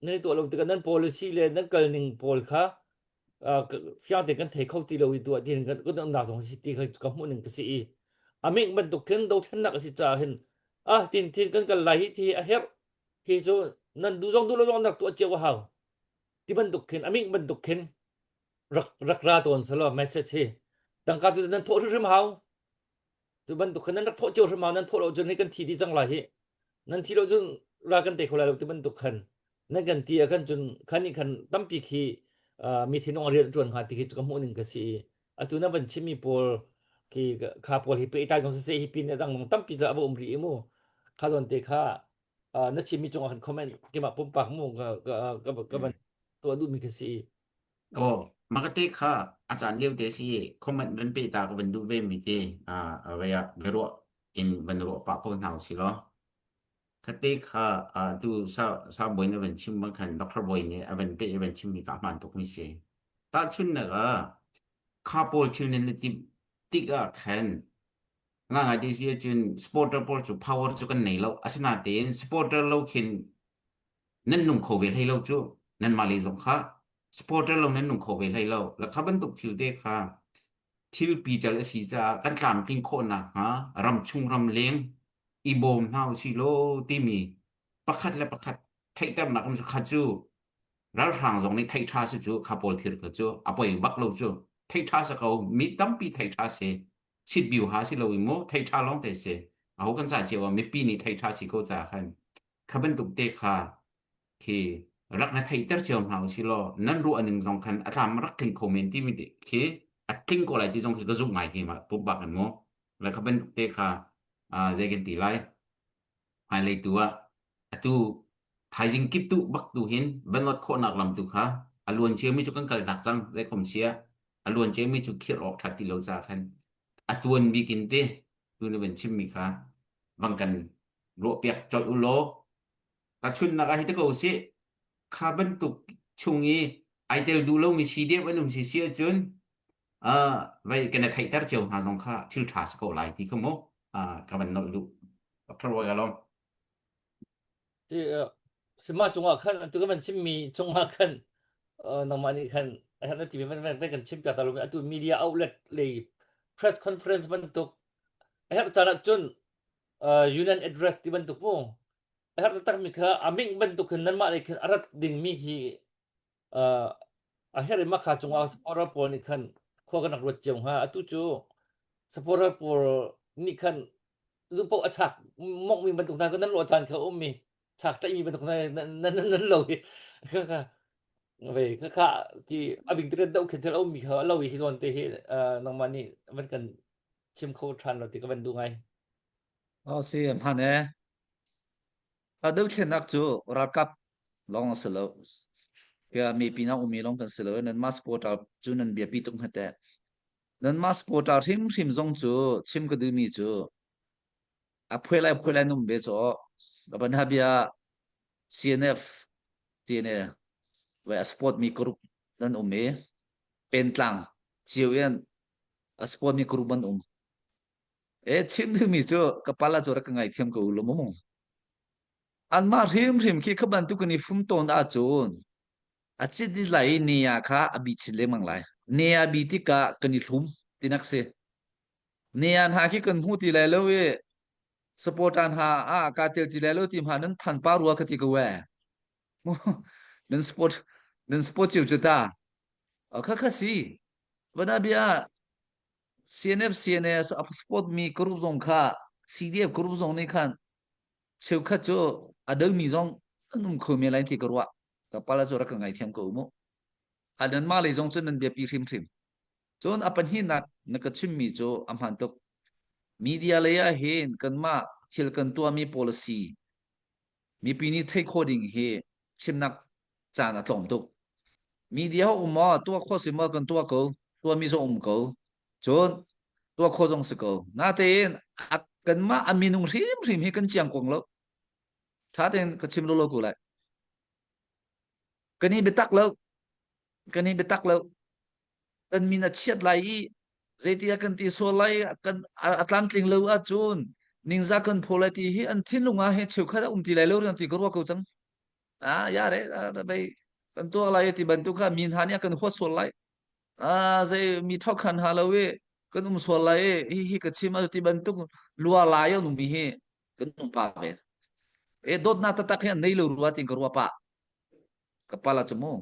nan i tuah lo tikah nan policy le nan kal ning pawl kha fiang tein kan thei kho ti lo i tuah ti kan kan umnak zong si ti kha ka hmuh ning ka si i aming bantuk khin dothlennak a si caah hin ah tin thin kan kal lai hi ti a herh hi cu nan duh zong duh lo zong nak tuah cio a hau ti bantuk khin aming bantuk khin rak rak ra tawn selo message hi tangka cu nan thawh hrimhrim hau Cu bantuk khan nan rak thawh cio hrim ah nan thawh lo cun hi kan thi dih cang lai hi. Nan thi lo cun ral kan tei kho lai lo ti bantuk khan nan kan ti ah khan cun khan nih khan tampi khi mi thinlung a rian a ṭuan hnga ti khi cu ka hmuh ning ka si i atu na van chimmi pawl khi kha pawl hi pehtlai zong siseh hi pin a dang zong tampi cu a va um rih i mu kha zawn te kha na chimmi cungah khan comment keimah pumpak mu ka ka ka van tuah duhmi ka si. Aw, makate kha a caan lio te si comment van pe ta ka van duh ve mi te a vei ah biaruah in van ruah pah ko hna usih law. Khate kha tu sa sa bawi na van chim bang khan Dr. Bawi nih a van pe i van chim mi ka hmaan tuk mi si. Tahchunhnak ah kha pawl thil nan i timh tik ah khan ngangai ti si ahcun supporter pawl cu power cu kan nei lo. Asinain supporter lo khin nan nung kho ve hlei lo cu nanmah lei zong kha supporter lo nan nung kho ve hlei lo la kha bantuk thil te kha thil pical a si caah kan tlamtling khawh nakhnga ram chung ram leng i bawm hna usih law timi pakhat le pakhat theihternak um kha cu ralhrang zong nih theih ṭha si cu kha pawl thil kha cu a poi bak lo cu theih ṭha si ko mi tampi theih ṭha si sitbiu ha si lo i mu theih ṭha lawng te si aho kan ca cio ah mipi nih theih ṭha si ko ca khan Kha bantuk te kha khi rak na theihter cio hna usih law nan ruah ning zong khan a tlam rak tling kho men timi khi a tling ko lai ti zong khi ka zumh ngai khi ma pumpak in mu le kha bantuk te kha zei kan ti lai hmailei tu ah atu thaizing kip tu bak tu hin van not khawhnak lam tu kha a luan ciami cu kan kal tak cang zei khom sia a luan ciami cu khirh awk that ti lo ca khan a tuan bik in te tu na van chimmi kha vang kan ruahpiak colh u law tahchunhnak ah hi te ko usih kha bantuk chung i ai tel duh lomi si deuh an um si si ahcun uh, vai kan i theihter cio hna zong kha thil ṭha si ko lai ti kha mu uh, ka van nolh duh Dr. Roy Along Sima cungah khan tu kan van chimmi cungah khan nangmah nih khan na ti van van kan chim piak ta lo atu media outlet lei press conference bantuk a herh caan ahcun union address ti bantuk mu a herh taktakmi kha a ming bantuk khin nanmah lei khin a rat dingmi hi a herh i makha cungah supporter pawl nih khan khua kan rak ruat cio hnga atu cu supporter pawl nih khan zu paoh a chak mokmi bantuk hna nan lawh caan kha um i chak tlaihmi bantuk hna nan nan lo i kha ve kha kha ti a bing tirin doh khin thil a ummi kha lo i hi zawn te hi nangmah nih van kan chim kho ṭhan lo ti ka van duh ngai. Oh si hman e. A dothlennak cu ralkap lawng a si lo. Kia mipi na umi lawng kan si lo. Nan mas quota cu nan biapi tuk hna Nan mas quota hrimhrim zong cu chim ka duhmi cu a phuai lai phuai lai num ve cu ban ha bia CNF ti ne vai a support mi group nan um i pentlang cio in a support mi group an um E chim duhmi cu ka pala cu rak ka ngaithiam ko u law mu. Anmah hrimhrim khi kha bantuk in i fum tawn ahcun a cit dih lai i ne ah kha a bi chin lengmang lai. Ne a bi tikah kan i hlum tinak si. Nian ha khi kan hmu ti lai lo i supporter ha a ka tel ti lai lo ti hma nan phan pa rua ka ti ko e. Nan sport nan sport cio cu ta. Kha kha si. Vana bia CNF CNS a sport mi group zong kha CDF group zong nih khan cheukhat cu a domi zong an um kho men lai ti ka ruah. Ka pala cu rak ka ngaithiam ko mu. A nan mah lei zong cu nan biapi hrimhrim. Cun a pahnihnak na ka chimmi cu a hmaan tuk. Media lei ah hin kanmah thil kan tuahmi policy mipi nih theih khawh ding hi chimnak caan a tlawm tuk. Media um maw tuah khawh si maw kan tuah ko, tuahmi zong um ko. Cun tuah khawh zong si ko. Natein kanmah a minung hrimhrim hi kan chiang kong lo. Tha tein ka chim lo lo ko lai. Kan i biatak lo. Kan i biatak lo. Kan min a chiat lai i zeitiah kan ti sual lai kan a tlamtling lo ahcun ningzah kan phaw lai ti hi an thinlung ah hi cheukhat a um ti lai lo riang ti ka ruah ko cang. Ah ya re bei kan tuak lai ti bantuk kha min ha nih a kan huat sual lai. Ah zei mi thok khan ha lo i kan um sual lai i hi hi ka chim a ti bantuk lua lai an um mi hi kan um pa ve. E dawtnak taktak hi an nei lo rua tin ka ruah pah. Ka pala cu mu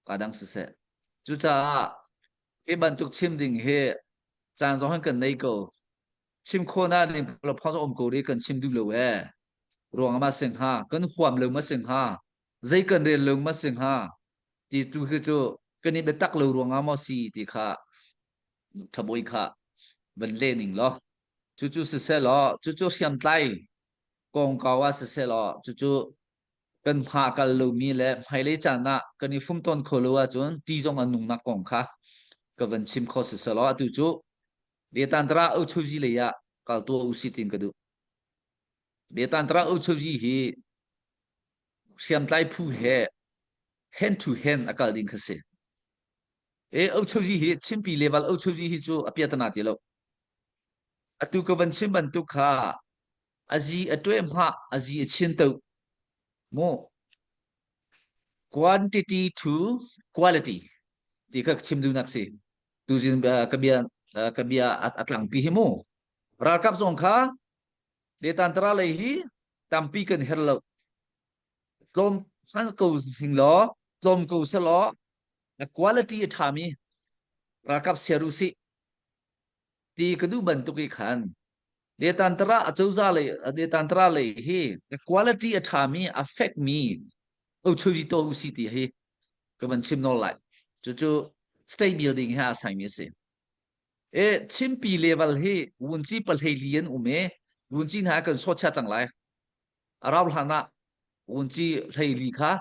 ka dang siseh. Cucaah hi bantuk chim ding hi caan zong hin kan nei ko. Chim khawhnak ding phawng zong um ko ri kan chim duh lo ee. Ruang ma sing ha, kan huam lo ma sing ha, zei kan rel lo ma sing ha, ti tu khi cu kan i biatak lo ruangah maw si ti kha thaboi kha van le ning law cucu siseh law cucu hriamtlai kongkau ah siseh law cucu kan hma kal lomi le hmailei caan ah kan i fumtawn kho lo ahcun ti zong a nungnak kong kha ka van chim kho siseh law atu cu Letantara Ochoji lei ah kal tuah u si tin ka duh. Letantara Ochoji hi hriamtlai phu he hand to hand a kal ding kha si. E Ochoji hi Chinpi level Ochoji hi cu a piatana ti lo. Atu ka van chim bantuk kha azi a tueh hma azi a chin to mu quantity to quality ti kha chim duhnak si tuzin ka bia ka bia a tlangpi hi mu ralkap zong kha letantara lei hi tampi kan her lo tlawm hman ko hing law tlawm ko se law quality a ṭhami ralkap siar u sih ti ka duh bantuk i khan Letantara acozah lei Letantara lei hi quality a ṭhami a fekmi ochoji to usi ti hi ka van chim nawl lai. Cucu state building he aa saimi a si. E Chinpi level hi vunci pahleili an um i vunci hna kan sawt chia cang lai. A rau hlan ah vunci hleili kha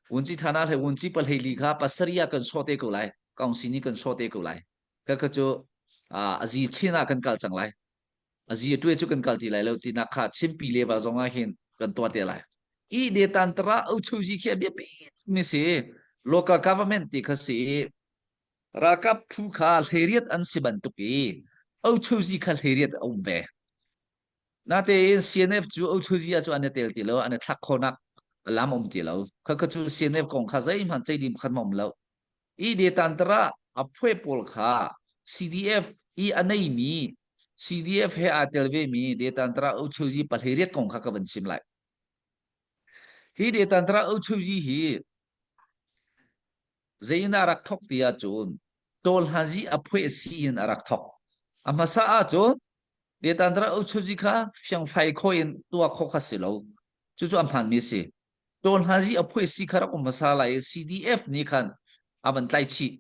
vunci thana hlei vunci pahleili kha pasarih ah kan sawt te ko lai. Council nih kan sawt te ko lai. Ka ka cu a zi chin ah kan kal cang lai. A zi a tuai cu kan kal ti lai lo tinak kha Chinpi level zong ah hin kan tuah te lai. I de tantara ochoji khi a biapi mi si local government ti kha si ralkap phu kha hleiriat an si bantuk i ochoji kha hleiriat a um ve. Natein CNF cu ochoji ah cu an i tel ti lo an i thlak khonak lam um ti lo. Kha kha cu CNF kong kha zeihmanh ceihdim khat ma um lo. I detantara a phuai pawl kha CDF i a neimi CDF he aa tel vemi detantara Ochoji pahleiriat kong kha ka van chim lai. Hi detantara Ochoji hi zein a rak thok ti ahcun tawlhanzi a phuai si in a rak thok. A hmasa ahcun detantara Ochoji kha fiangfai kho in tuah kho kha si lo. Cucu a hmaanmi a si. Tawlhazi a phuai si kha rak um hmasa lai i CDF nih khan a van tlaih chih.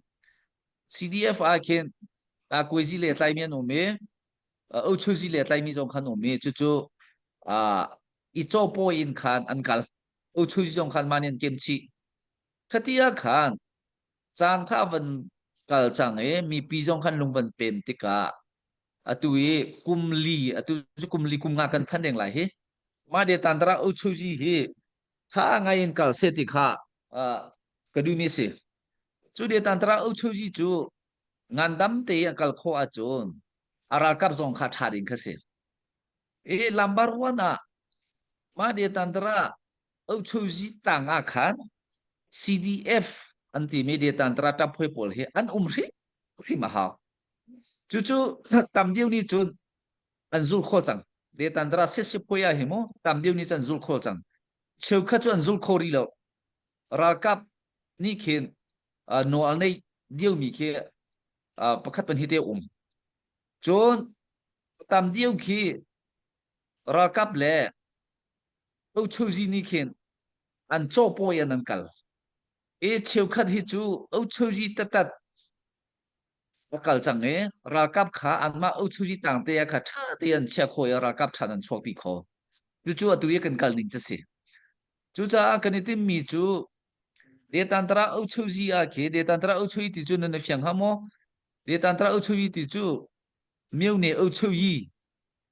CDF ah khin Kuaizi le tlaimi an um i Ochuzi le tlaimi zong khan um i cucu i cawpawi in khan an kal. Ochuzi zong khan mah nih an kem chih. Khati ah khan caan kha a van kal cang i mipi zong khan lung van pem tikah atu i kum li atu cu kum li kum nga kan phan deng lai hi mah de tantara uchuji hi tha ngai in kal se ti kha ka duh mi si cu de tantara uchuji cu ngandam te a kal kho ahcun a ralkap zong kha tha ding kha si i lambar wan ah mah de tantara uchuji tang ah khan CDF an ti mi de tantara taphoi pawl hi an um hrim hrim a hau. Cucu tam deuh nih cun an zul kho cang. Detantara sesipuai ah hi mu tam deuh nih cun an zul kho cang. Cheukhat cu an zul kho rih lo. Ralkap nih khin nawl nei diomi khi pakhat pan hi te um. Cun tam deuh khi ralkap le Ochozi nih khin an cawpawi an an kal. E cheukhat hi cu Ochozi tatat a kal cang i ralkap kha anmah Ochozi tangte ah kha ṭha te an chia kho i ralkap ṭhan an chuahpi kho. Cucu atu i kan kal ning cu si. Cucaah kan i timmi cu Detantara Ochozi ah khi Detantara Ochozi ti cu nan i fiang hnga maw? Detantara Ochozi ti cu Myone Ochoyi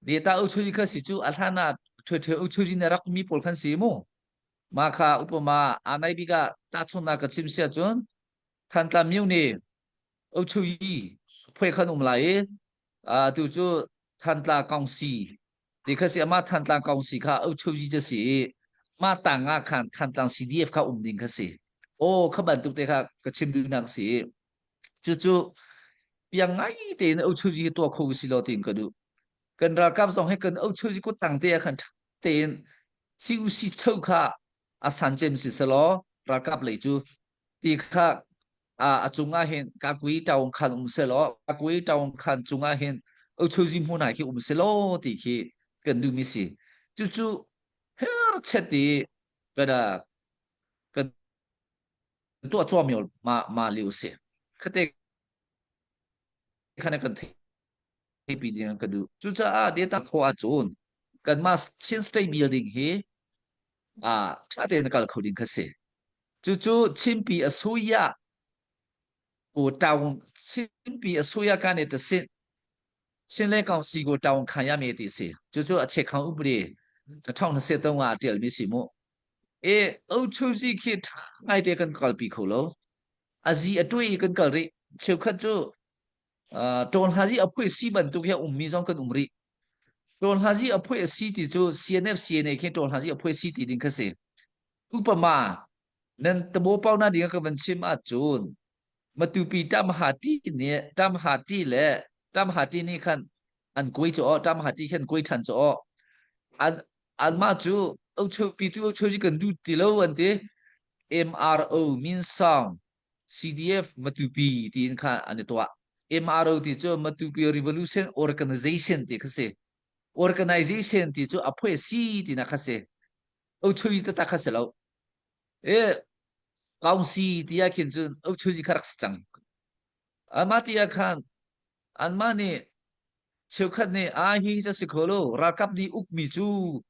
Deta Ochoyi kha si cu a hlan ah ṭhuaṭhue Ochozi na rak mi pawl khan si mu. Ma kha upama anai bik ah tahchunhnak ka chim sia cun Thantlang Myone Ochoyi phuai khan um lai i tu cu Thantlang Kongsi ti kha si ama Thantlang Kongsi kha Ochoyi ca si i mah tang ah khan Thantlang CDF kha um ding kha si. Aw kha bantuk te kha ka chim duhnak si i cucu piang ngai tein ochuji hi tuah kho si lo tiin ka duh. Kan ralkap zong hi kan ochuji kut tang te ah khan ṭha tein CUC cho kha a san cem si selaw ralkap lei cu ti kha a a cungah hin kakui taung khan um selaw kakui taung khan cungah hin ochuji hmun ah khi um selaw ti khi kan duhmi si. Cucu her chet i kan kan tuah cuami ma ma liu si. Khate khan kan theipi ding ka duh. Cucaah data kho ahcun kanmah Chin State building hi a ṭha tein kal kho ding kha si. Cucu Chinpi a suya ko taung Chinpi a suya kan i tasin Chin le kong si ko taung khan ya me ti si. Cucu a che khang upri na thong na se to nga tial mi si mu. E o chuzi khi ṭha ngai te kan kalpi kho lo. A zi a tui kan kal rih. Cheukhat cu Ṭawn Hazi a phuih si bantuk hi a ummi zong kan um rih. Ṭawn Hazi a phuih a si ti cu CNF CNA khi Ṭawn Hazi a phuih si ti ding kha si. Upama nan tabo pau na ding ka van chim ahcun Matupi Tamhati nih Tamhati le Tamhati nih khan an kuai cu aw Tamhati khan kuai ṭhan cu aw an anmah cu ochopi tu ochoji kan duh ti lo an ti MRO Min Song CDF Matupi tiin kha an i tuah. MRO ti cu Matupi Revolution Organization ti kha si. Organization ti cu a phuai si tinak kha si. Ochoji taktak kha si lo. E Kaungsi ti ah khin cun Ochoji kha rak si cang. Amah ti ah khan anmah nih cheukhat nih a hi hi si kho lo ralkap nih ukmi cu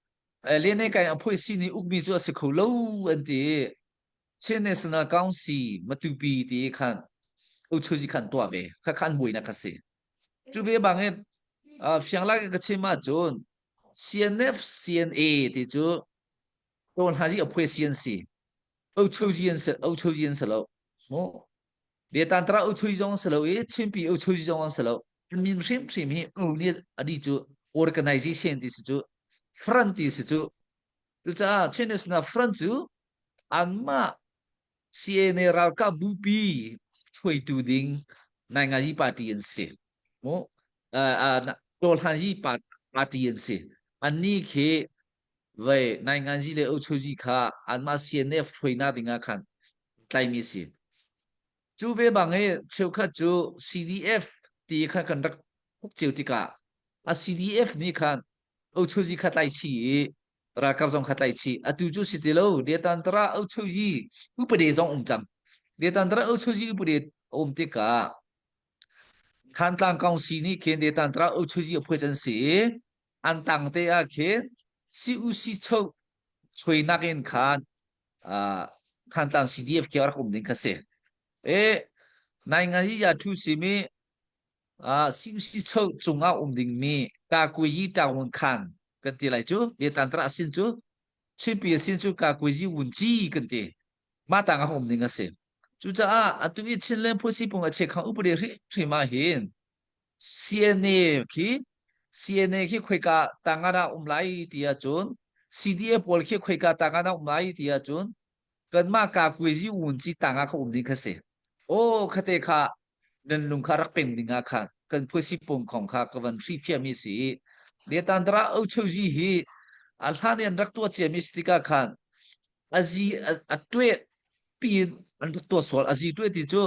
lene kai a phuai si nih ukmi cu a si kho lo an ti. Chin National Council Matupi ti khan Uchuji khan tuah ve kha khan buainak kha si cu ve bangin fianglak in ka chim ahcun CNF CNA ti cu Tawn Haji a phuai CNC Uchuji an si Uchuji an si lo mu Detantara Uchuji zong si lo i Chinpi Uchuji zong an si lo min hrimhrim hi U nih adi cu organization ti si cu front ti si cu Cucaah Chin National Front cu anmah CNA ralkap bupi hruaitu ding Naingayi party an si. Mu Tawlhanyi party an si. Annih khi vei Nainganzi le Ochozi kha anmah CNF hruainak ding ah khan tlaimi si. Cu ve bang i cheukhat cu CDF ti kha kan rak thuk cio tikah a CDF nih khan Ochozi kha tlai chih i ralkap zong kha tlai chih. Atu cu si ti lo. Detantara Ochozi upade zong um cang. Detantara Ochozi upade um tikah Thantlang Council nih khin Detantara Ochozi a phuai can si i an tang te ah khin CUC cho chuinak in khan Thantlang CDF khi rak um ding kha si. E nai ngai ya thu simi CUC cungah um dingmi Kakuyi Taung Khan kan ti lai cu Vietnam a sin cu Chinpi a sin cu Kakuyi Wunci kan ti mah tang ah um ding a si cucaah atu i Chinland Phusi pung a chekhang upade hrim ah hin CNA khi CNA khi khoika tang ah um lai ti ahcun CDA pawl khi khoika tang ah um lai ti ahcun kanmah Kakuyi Wunci tang ah kha um ding kha si aw khate kha. Nan lung kha rak peng ding ah khan kan phuasi pung khong kha ka van hrifiah mi si i Detandra Ochozi hi a hlan i an rak tuah cia mi si tikah khan azi a tueh piin an rak tuah sual azi tueh ti cu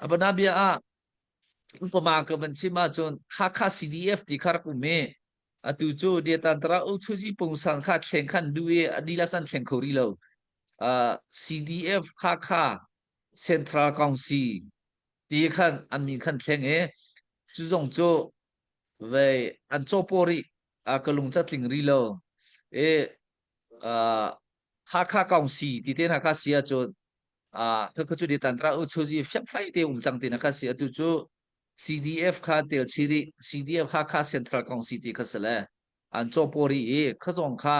abana bia ah upama ka van chim ahcun Hakha CDF ti kha rak um i atu cu Detandra Ochozi pungsan kha thleng khan du i a dihlak chan thleng kho rih lo. Uh, CDF Hakha Central Council ti khan an min khan thleng i cu zong cu vei an cawpaw rih a ka lung catling ri lo i uh, Hakha Council ti te hna kha si ahcun uh, kha cu di tantra u chu ji fiangfai te um cang ti na kha si atu cu CDF kha tel chiri CDF Hakha Central Council ti kha sale an cawpaw ri i kha zong kha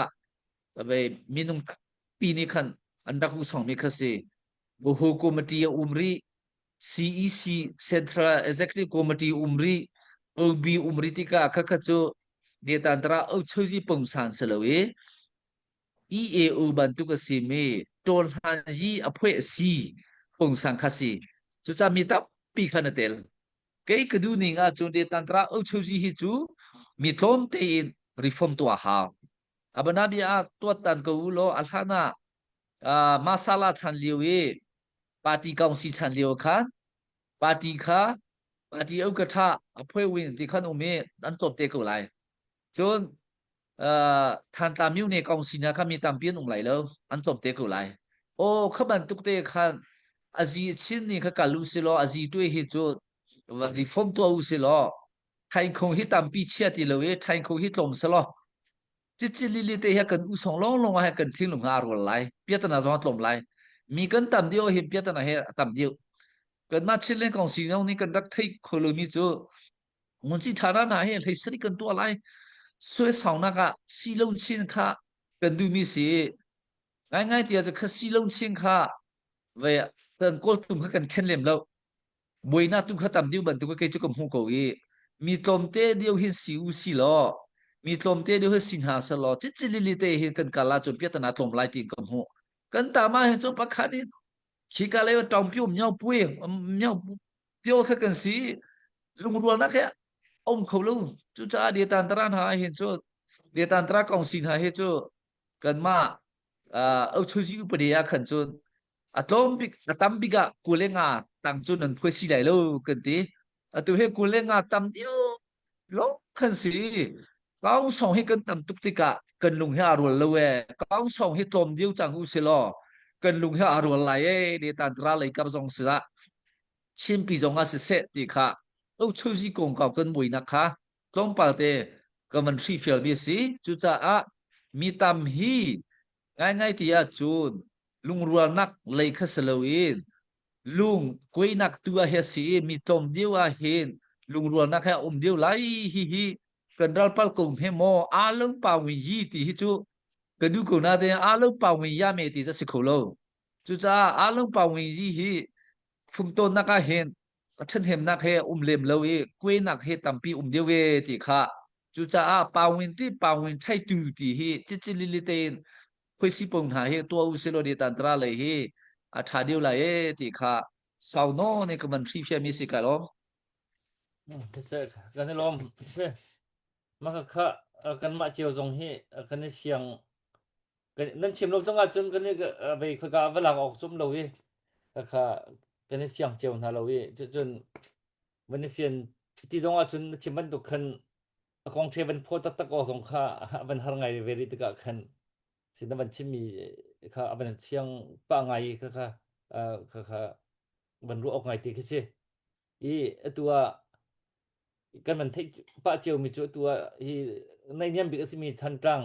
vei minung pi nih khan an rak u song mi kha si Buhu Committee a um rih CEC Central Executive Committee um rih OB um rih tikah khakha cu Netantara Ochozi pungsan si lo i EAO bantuk a si mi Tawlhan yi a phueh si pungsan kha si. Cucaah mi tampi khan a tel. Kei ka duh ning ahcun Netantara Ochozi hi cu mi tlawm tein reform tuah hau. Abanabia ah tuattan ko u law a hlan ah uh, masala chan lio i party council chan lio kha party kha party au ka tha a phoi win ti khan um i an tlawm te ko lai cun uh, Thantla myu ne council na kha mi tampi an um lai lo an tlawm te ko lai o kha bantuk te khan azi chin ni kha kalu si law azi tui hi cu reform tua u si law thaing hi tampi chia ti lo i thaing hi tlawm se law cici lili te hi kan usong long long ah kan thinlung ha rual lai piatana zong tlawm lai mi kan tam dio hin piatana he tam dio kan ma chin len kong si nong ni kan rak thei kholo mi cu ngun chi thana na he hlei sri kan tua lai sue sang na ka si lo chin kha kan du mi si ngai ngai tia chu kha si lo chin kha ve kan kol tum kha kan khen lem lo buainak tu kha tam deuh bantuk kei cu ka hmu ko i mi tlawmte deuh hin si u si law mi tlawmte deuh hin si hna seh law cicilili te hin kan kal ahcun piatana tlawm lai tiin ka hmuh kan ta ma hin cu pakhat in khika lei tawng pio miao pui miao pio kha kan si lungrualnak he um kho lo cucaah detan tara hna hin cu detan tara kong si hna hi cu kanmah uh, chuzi upade ah khan cun a tlawm bik a tam bik ah 25 tang cu nan phuai si lai lo kan ti atu he 25 tam dio lo khan si kaung song hi kan tam tuk tikah kan lung hi a rual lo e kaung song hi tlawm dio chang u si law kan lung hi a rual lai e ne tan tra lei kap zong si la chinpi zong ah si seh ti kha o chuzi kong kau kan muinak kha tlawmpal te ka man hri fial mi si cucaah mi tam hi ngaingai ti ahcun lungrualnak lei kha si loin lung kuainak tu ah hi a si i mi tlawm deuh ah hin lungrualnak he a um deuh lai hi hi kan ralpal ko hme maw a lo pa win yi ti hi cu ka du ko na te a lo pa win ya me ti si kho lo cucaah a lo pa win yi hi fumtawnnak ah hin a ṭhathnemnak he um lem lo i kuainak he tampi um deuh e ti kha cucaah pawin ti pawin thaitu ti hi cicilili tein khuaisi pong hna hi tua u silo ni tantra lei hi a ṭha deuh lai e ti kha sau no ne ka man hri fiami si kai lom Kan i lawm. Maka kha kanmah cio zong hi kan i fiang nan chim lo cang ahcun kan i vei khaka va lak awk cum lo i kha kan i fiang cio hna lo i cun van i fian ti zong ahcun na chim bantuk khan a kong the van phaw taktak awk zong kha van har ngai ve rih tikah khan sin na van chimmi kha a van fiang pah ngai kha kha kha kha van ruah awk ngai te khi si i atu ah kan van theih pah cio mi cu atu ah hi naihniam bik a simi Thantlang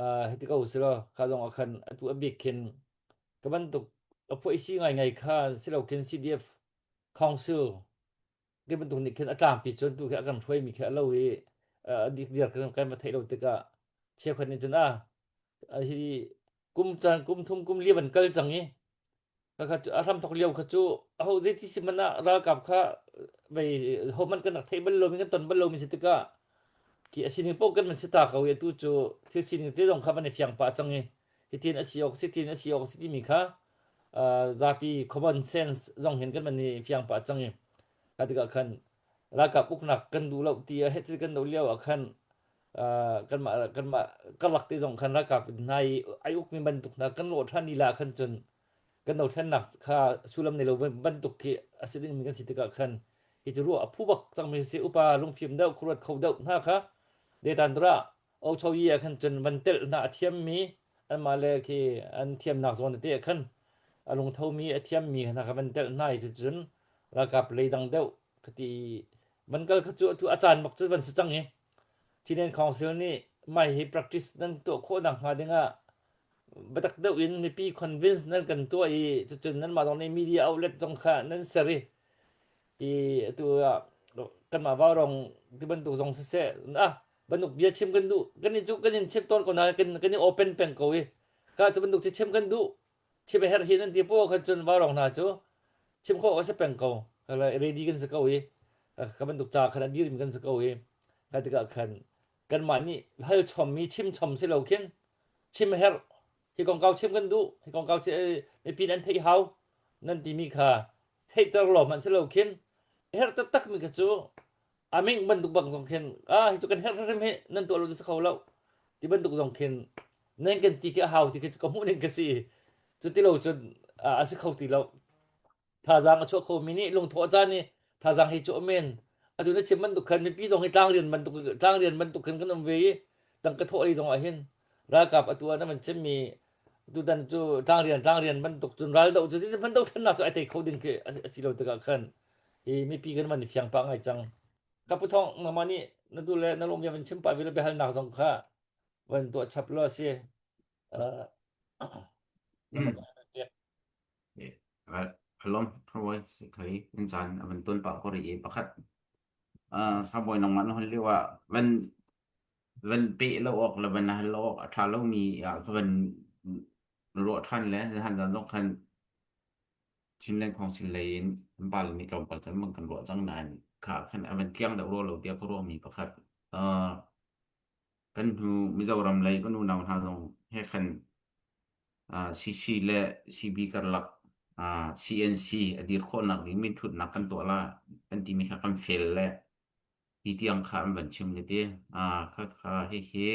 uh, hiti ko si lo kha zong ah khan atu a bik khin ka bantuk a phuai si ngai ngai kha silo khin CDF Council ti bantuk nih khin a tlangpi cun tu khi a kan hruai mi khi a lo i a dik dir kan kan va theih lo tikah cheukhat nih cun a hi kum caan kum thum kum li van kal cang i a hramthok lio kha cu aho zeiti si man ah ralkap kha vei homan kan rak theih bal lomi kan ton bal lomi si tikah khi a sining paoh kan van si ta ko i atu cu thil sining te zong kha van i fiang pah cang i hitin a si awk si tin a si awk si timi kha zapi common sense zong hin kan van i fiang pah cang i. Kha tikah khan ralkap uknak kan duh lo ti a het kan do lio ah khan kanmah kanmah karlak te zong khan ralkap hna i ai ukmi bantuk hna kan lawh ṭhan lila khan cun kan dothlennak kha sullam nei lo bantuk khi a si dingmi kan si tikah khan hi cu ruah a phu bak cangmi si upa lungfim deuh khuaruat kho deuh hna kha detan dura ochoyi ah khan cun van telh hna a thiammi anmah le khi an thiamnak zawn tete ah khan a lungthomi a thiammi hna kha van telh hna i cucun ralkap lei dang deuh ka ti van kal kha cu atu a caan bak cu van si cang i Chinland Council nih mai hi practice nan tuah khawh nak hnga dingah biatak deuh in mipi convince nan kan tuah i cucun nanmah zong nih media outlet zong kha nan ser i ti atu ah kanmah vaurawng ti bantuk zong siseh ah bantuk bia chim kan duh kan in cu kan in chim tawn ko na kan kan i open peng ko i ka cu bantuk cu chim kan duh chim a herh hi nan ti po khan cun vaurawng hna cu chim khawh a si peng ko ready kan si ko i ka bantuk ca khan a dirim kan si ko i ka tikah khan kanmah nih hal chommi chim chom si lo khin chim a herh hi kongkau chim kan duh hi kongkau mipi nan theih hau nan timi kha theihter lo hmanh si lo khin herh taktak mi kha cu aming bantuk bang zong khin ah hi cu kan herh hrim hi nan tuah lo cu si kho lo ti bantuk zong khin nan kan ti khi a hau ti khi ka hmuh ning ka si cu ti lo cun a si kho ti lo Thazaang a chuah khomi nih lungthawh caan i thazaang hi cu amen. Atu na chim bantuk khan mipi zong hi tlangrian bantuk tlangrian bantuk khan kan um ve i tangka thawh lei zong ah hin ralkap atu ah na van chimmi tutan cu tlangrian tlangrian bantuk cun ral doh cu van dothlennak cu ai tei kho ding khi a si lo tikah khan hi mipi kan van i fiang pah ngai cang. Ka pu thong nangmah nih na tu le na lung bia van chim pah ve lo biahalnak zong kha van tuah chap lo a si. Uh, Alom thabawi si khai in caan a van tuan pah ko rih i pakhat thabawi nangmah na hon lio ah van van peh lo awk le van hal lo awk a ṭha lomi ah ka van ruah ṭhan le han zan zong khan Chinland Council lei in an pale nih tlawmpal cun bang kan ruah cang nain kha khan a van tliang deuh rua lo tiah ka ruahmi pakhat kan hnu Mizoram lei kan unau hna zong he khan CC le CB karlak CNC a dir khawhnak ding minthutnak kan tuah la kan timi kha kan fel le ti tiang kha an van chim le ti. Kha kha hihi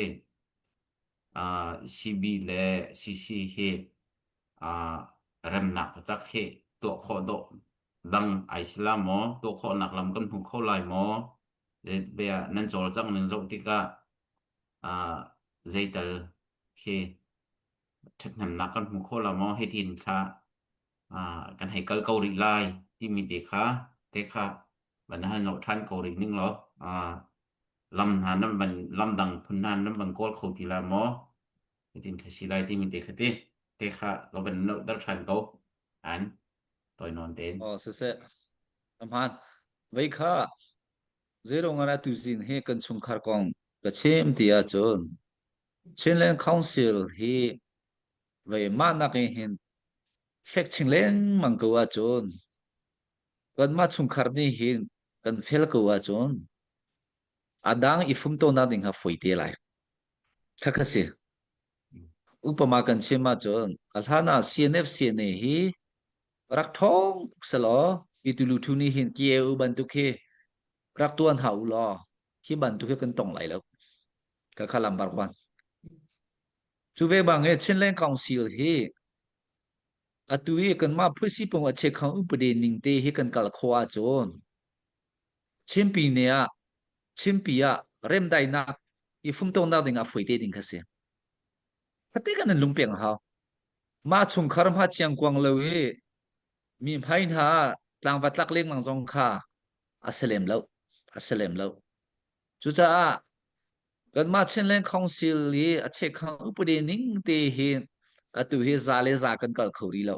CB le CC hi remnak taktak hi tuah khawh dawh dang ai si la maw? Tuah khawhnak lam kan hmu kho lai maw? Bia nan cawlcangh ning zoh tikah zeital khi ṭhathnemnak kan hmu kho lo maw hitin thla kan hei kal ko rih lai timi te kha te kha van hal no ṭhan ko rih ning law lam hna nan van lam dang phun hna nan van kawl kho ti la maw hitin kha si lai timi te kha ti te kha ka van no dar ṭhan ko an toi non ten Oh siseh ahmaan vei kha zeirong ah tu zin hi kan chungkhar kong ka chim ti ahcun Chinland Council hi vei mah nak in hin fek ching lengmang ko ahcun kanmah chungkhar nih hin kan fel ko ahcun a dang i fumtonak ding kha foi te lai. Khakha si. Upama kan chim ahcun a hlan ah CNF CNA hi rak ṭhawng tuk selaw Pitulu thu nih hin KAU bantuk hi rak tuan hau u law hi bantuk hi kan tong lai lo. Ka kha lambar kwan. Cu ve bang i Chinland Council hi atu i kanmah phuisipung a chekhang upade ning te hi kan kal khawh ahcun Chinpi ne ah Chinpi ah remdainak i fumtonak ding ah foi te ding kha si. Khate kan in lungpek a hau. Mah chungkhar hma chiangkuang lo i mi hmai hna tlangva tlak lengmang zong kha a si lem lo. A si lem lo. Cucaah kanmah Chinland Council i a chekhang upade ning te hin atu hi za le za kan kal kho rih lo.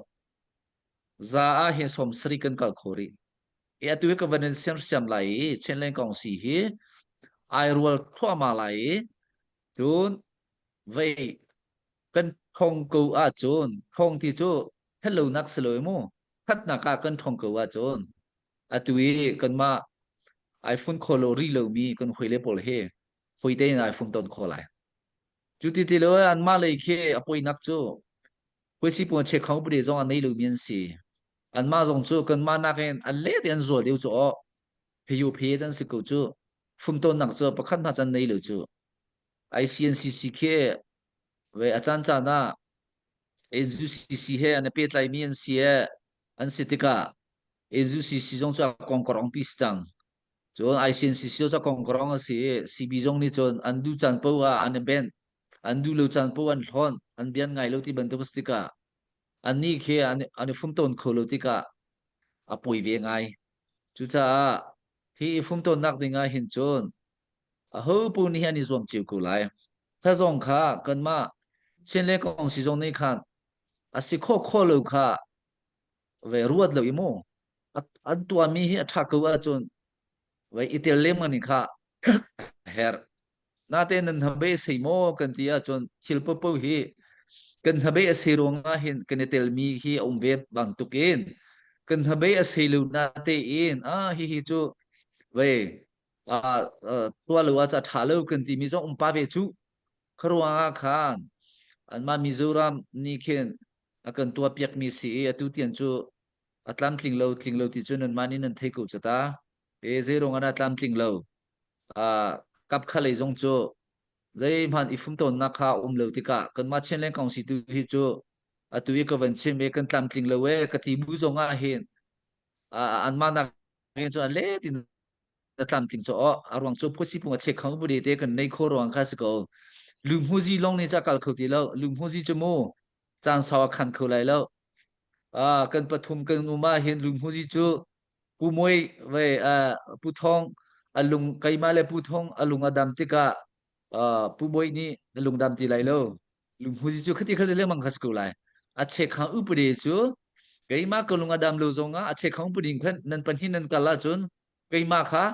Za ah hin 70 kan kal kho rih. I atu hi ka van in siamsiam lai i Chinland Council hi ai rual thluahmah lai i cun vei kan thong ko ahcun thong ti cu thatlonak si lo mu thatnak ah kan thong ko ahcun atu i kanmah iPhone kho lo ri lomi kan hawile pawl he foi tein iPhone ton kho lai cu ti ti lo anmah lei khi a poinak cu puaisi puan che khong pudi zong a nei lomi an si anmah zong cu kanmah nakin an let in an zual deuh cu aw. Phe phe can si ko cu. Fumtonak cu pakhat hma can nei lo cu. ICNCC khi ve a caan caan ah NUCC he an i pehtlaimi an si i an si tikah NUCC zong cu a kongkorong pi si cang. Cun ICNCC cu a kongkorong a si i CB zong nih cun an duh caan paoh ah an i benh, an duh lo caan paoh an hlonh, an bian ngai lo ti bantuk a si tikah annih khi an, an i fumtawn kho lo tikah a poi ve ngai. Cucaah hi i fumtawnnak ding ah hin cun aho pu nih an i zuam cio ko lai. Kha zong kha kanmah Chin le Kong si zong nih khan a si khawh khawh lo kha ve ruat lo i mu an tuahmi hi a ṭha ko ahcun ve i tel lem ni kha a herh. Natein nan hnabei a sei maw kan ti ahcun thil paohpaoh hi kan hnabei a sei ruangah hin kan i telmi hi a um ve bantukin kan hnabei a sei lo natein ah hihi cu ve ah tuah lo ah ca ṭha lo kan timi zong um pa ve cu kha ruangah khan anmah Mizoram nih khin a kan tuahpiakmi si i atu tiang cu a tlamtling lo tling lo ti cu nanmah nih nan thei ko cu ta e zei ruangah dah tlamtling lo kap khalei zong cu zeihmanh i fumtawnnak kha um lo tikah kanmah Chinland Council tu hi cu atu i ka van chim i kan tlamtling lo e ka ti bu zong ah hin anmah nak in cu an let in a tlamtling cu a ruang cu phusi pung a chek khang bu te kan nei kho ruang kha si ko lumhuzi long ni cha kal kho ti lo lumhuzi cu mu caan sau a khan kho lai lo kan pathum kan uma hin lumhuzi cu Pu Muai ve Pu Thawng a lung keimah le Pu Thawng a lung a dam tikah Pu Muai nih a lung dam ti lai lo. Lungmuzi cu khati khati lengmang kha si ko lai. A chekhang upade cu keimah ka lung a dam lo zongah a chekhang upade khan nan pahnih nan kal ahcun keimah kha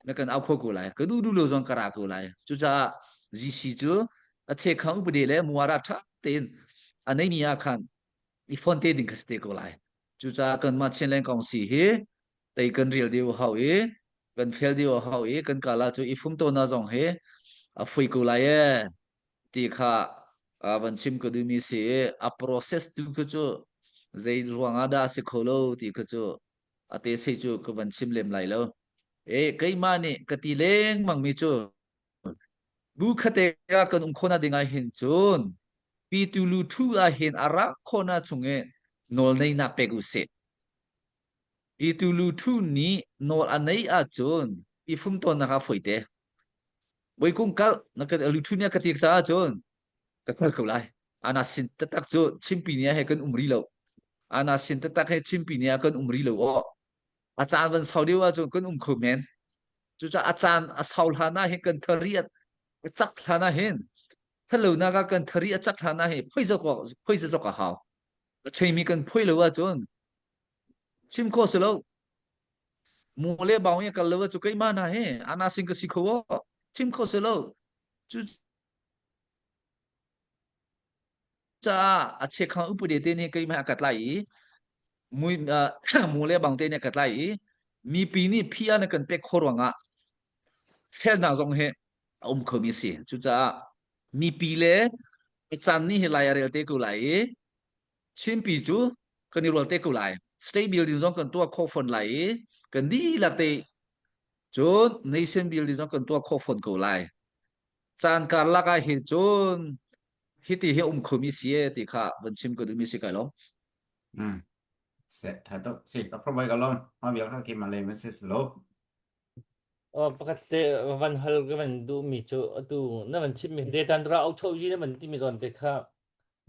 na kan au kho ko lai. Ka duh duh lo zong ka ra ko lai. Cucaah GC cu a chekhang upade le muara ṭha tein a neimi ah khan i phone te ding kha si te ko lai. Cucaah kanmah Chinland Council hi tei kan rial deuh hau i kan fel deuh hau i kan kala cu i fumtona zong hi a fui ko lai e ti kha van chim ka duhmi si i a process tu kha cu zei ruangah dah a si kho lo ti kha cu a te sei cu ka van chim lem lai lo. E keimah nih ka ti lengmang mi cu Bu khate ah kan um khawhnak ding ah hin cun pitu lu thu ah hin a rak khawhnak chung i nawl neinak pek u sih. Pitu lu thu nih nawl a neih ahcun i fumtawnnak ah foi te. Voikung kal na ka lu thu nih a ka ti caah cun ka kal ko lai. Ana sin taktak cu chimpi ni ah he kan um ri lo. Ana sin taktak he chimpi ni ah kan um ri lo aw. A caan van sau deuh ahcun kan um kho men. Cucaah a caan a sau hlan ah hin kan thari a cak hlan ah hin thalonak ah kan thari a cak hlan ah hin phoi zawk phoi zawk a hau. A cheimi kan phoi lo ahcun chim khawh si lo. Mu le bau i kal lo cu keimah na hi ana sing ka si kho aw chim kho si lo. Cu caah a chekhang upade te nih keimah a ka tlai i mui mu le bang te nih a ka tlai i mipi nih phi an kan pek khawh ruangah felnak zong hi a um khomi a si cucaah mipi le caan nih hi lai a rel te ko lai i Chinpi cu kan i rual te ko lai state building zong kan tuah khawh fawn lai i kan dihlak te cun nation building zong kan tuah khawh fawn ko lai caan karlak ah hin cun hiti hi um khomi si e ti kha van chim ka duhmi si kai lo. Mm. Se tha tuk si ka provide ka lom ma bial kha ki malay message lo. Oh, pakhat te van hal ka van duhmi cu atu na van chimmi detan ra au cho yi na van timi zawn te kha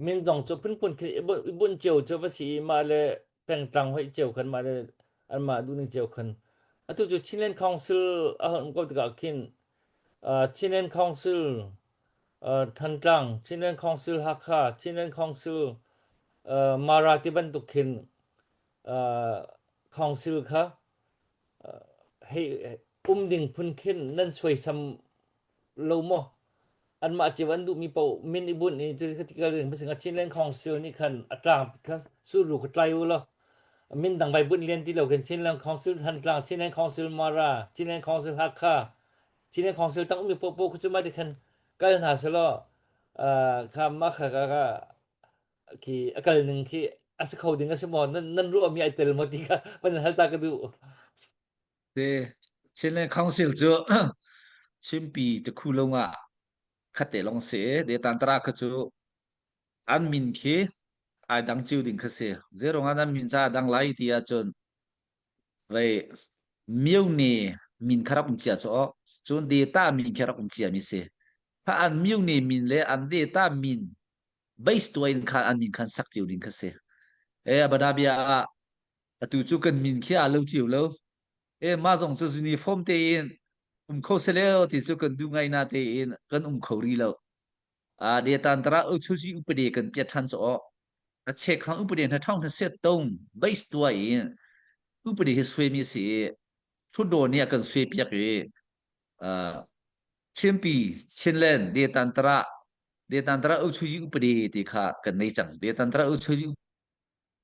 min zong cu phunphun khi i bunh cio cu va si i mah le pengtlang hoih cio khan mah le anmah duhning cio khan atu cu Chinland Council a hon um ko tikah khin uh, Chinland Council uh, Thantlang Chinland Council Hakha Chinland Council uh, Mara ti bantuk khin uh, council kha uh, hei um ding phun khin nan suaisam lo maw anmah cio an duhmi paoh min i bunh i cu kha ti Chinland Council nih khan a tlang kha suru kha tlai u law min dang vai bunh lian ti lo khin Chinland Council Thantlang Chinland Council Mara Chinland Council Hakha Chinland Council tang ummi paohpaoh khu cu mah ti khan kal hna selaw kha mah kha kha khi a kal ning khi a si kho ding a si maw nan nan ruahmi ai tel maw ti kha van hal ta ka duh Te. Chinland Council cu Chimpi tikhu lung ah khatte lawng si i Detantara kha cu an min khi ai dang cio ding kha si. Zeirung ah nan min ca a dang lai ti ahcun vei myone min kha rak um cia cu aw. Cun data min khi rak um cia mi si. Kha an myone min le an data min base tuah in khan an min khan sak cio ding kha si. E abada bia ah atu cu kan min khi aa lo cio lo. E mah zong cu uniform tein um kho sele ti cu kan duh ngai na tein kan um kho ri lo. A de tan tara u chu ji upade kan pia than cho a che khang upade na thong na set tong base tua in upade hi swe mi si thu do ni kan swe piak i Chinpi Chinland de tan tara de tan tara u chu ji upade ti kha kan nei chang de tan tara u chu ji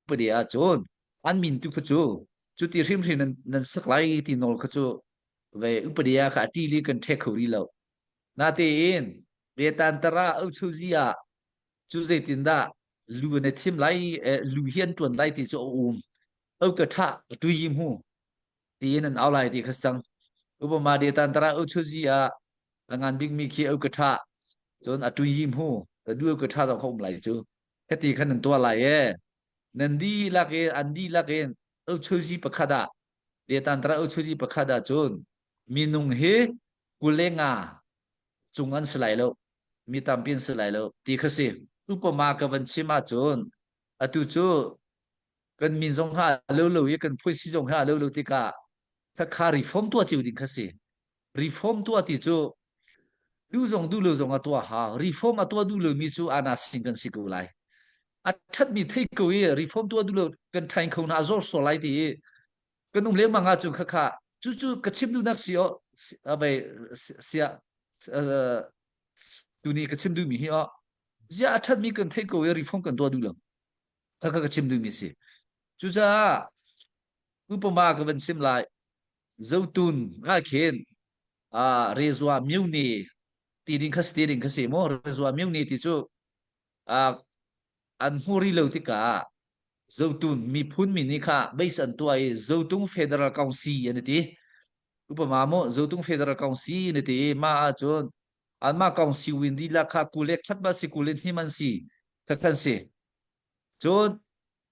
upade ahcun an min tu kha cu cuti hrimhrim nan, nan sak lai ti nawl kha cu ve upade ah kha a ṭili kan ṭhek kho rih lo. Natein vetantara uchuzi ah cu zeitindah lu an i thim lai eh, lu hi an ṭuan lai ti cu a um. Au ka ṭha tui mu tiin an au lai ti kha sang. Upama detantara uchuzi ah a ngan bikmi khi au ka ṭha cun a tui mu du ka ṭha zong kha um lai cu. Hiti khan nan tuah lai e. Nan dihlak in an dihlak in uchuzi pakhat ah Detantara uchuzi pakhat ah cun minung hi 25 cung an si lai lo mi tampi an si lai lo ti kha si upama ka van chim ahcun atu cu kan min zong ha lo lo i kan phuisi zong ha lo lo tikah khakha reform tuah cio ding kha si reform tuah ti cu duh zong duh lo zong a tuah ha reform a tuah duh lo mi cu ana sing kan si ko lai a that mi thei ko i reform tuah duh lo kan thain kho na azor so lai ti i kan um lengmang ahcun khakha cucu ka chim duhnak si o abai sia tuni ka chim duhmi hi o zia a thatmi kan thei ko i reform kan tuah duh lo khakha ka chim duhmi si cucaah upama ka van chim lai zotun nga khin a rezua myuni ti ding kha ti ding kha si mo rezua myuni ti cu an hmu rih lo tikah Zotun miphun min nih kha base an tuah i Zotung Federal Council an ti. Upama maw Zotung Federal Council an ti i mah ahcun anmah council win lila kha kule khat ba si kule hnim an si kha khan si. Cun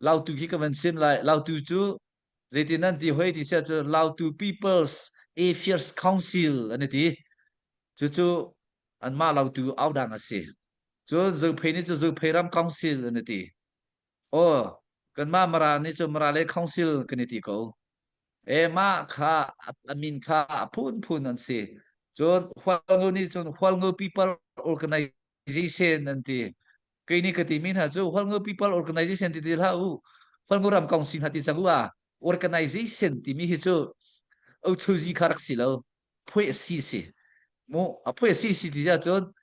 Lautu khi ka van sim lai. Lautu cu zeitin an ti hoi ti sia cu Lautu People's Affairs Council an ti. Cucu anmah Lautu audang a si. Cun Zophei nih cu Zophei ram council an ti. Aw, kanmah Mara nih cu Mara le council kan i ti ko. E mah kha a min kha a phunphun an si. Cun Hualngo nih cun Hualngo People Organization an ti. Kei nih ka timi hna cu Hualngo People Organization ti ti hlah u. Hualngo ram council hna ti cang u ah organization timi hi cu Ochozi kha rak si lo. Phuai si si. Mu a phuai si si ti cun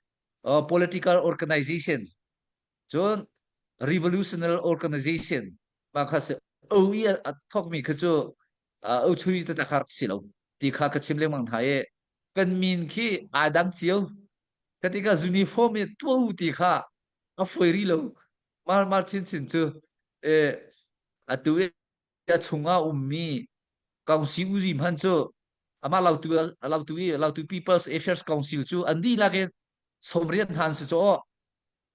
political organization cun revolutionary organization ma kha si o i a thokmi kha cu o chui ta kha rak si lo ti kha ka chim lengmang hna i kan min khi aa dang cio ka ti ka uniform i tu ti kha a foi ri lo mal mal chin chin cu e atu i a chungah ummi Council uzi hman cu amah lautu lautu i lautu People's Affairs Council cu an dihlak in 80 hna an si cu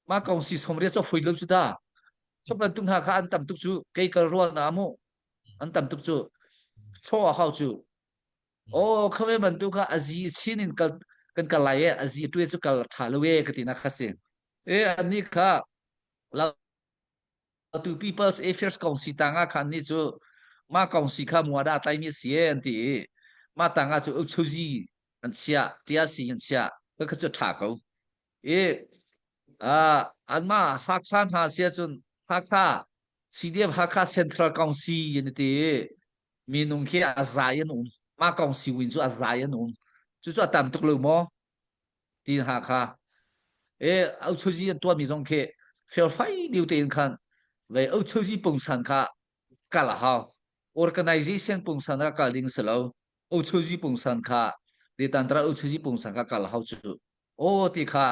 mah council 80 cu foi lo cu ta cu bantuk hna kha an tam tuk cu kei kal rual na mu an tam tuk cu chaw a hau cu o khame bantuk kha azi chin in kal kan kal lai e azi tu cu kal tha lo e ka ti na kha si e ani kha Atu People's Affairs Council tangah khan nih cu mah council kha muada tlaimi a si e an ti i mah tangah cu uchuzi an chiah TRC an chiah ka kha cu tha ko i anmah Hakha hna sia cun Hakha CDF Hakha Central Council an ti i minung khi a zai an um mah council win cu a zai an um cucu a tam tuk lo maw ti hna kha e auchozi an tuahmi zong khi felfai deuh tein khan ve auchozi pungsan kha kal a hau organization pungsan kha kal ding si lo auchozi pungsan kha detantra auchozi pungsan kha kal a hau cu o ti kha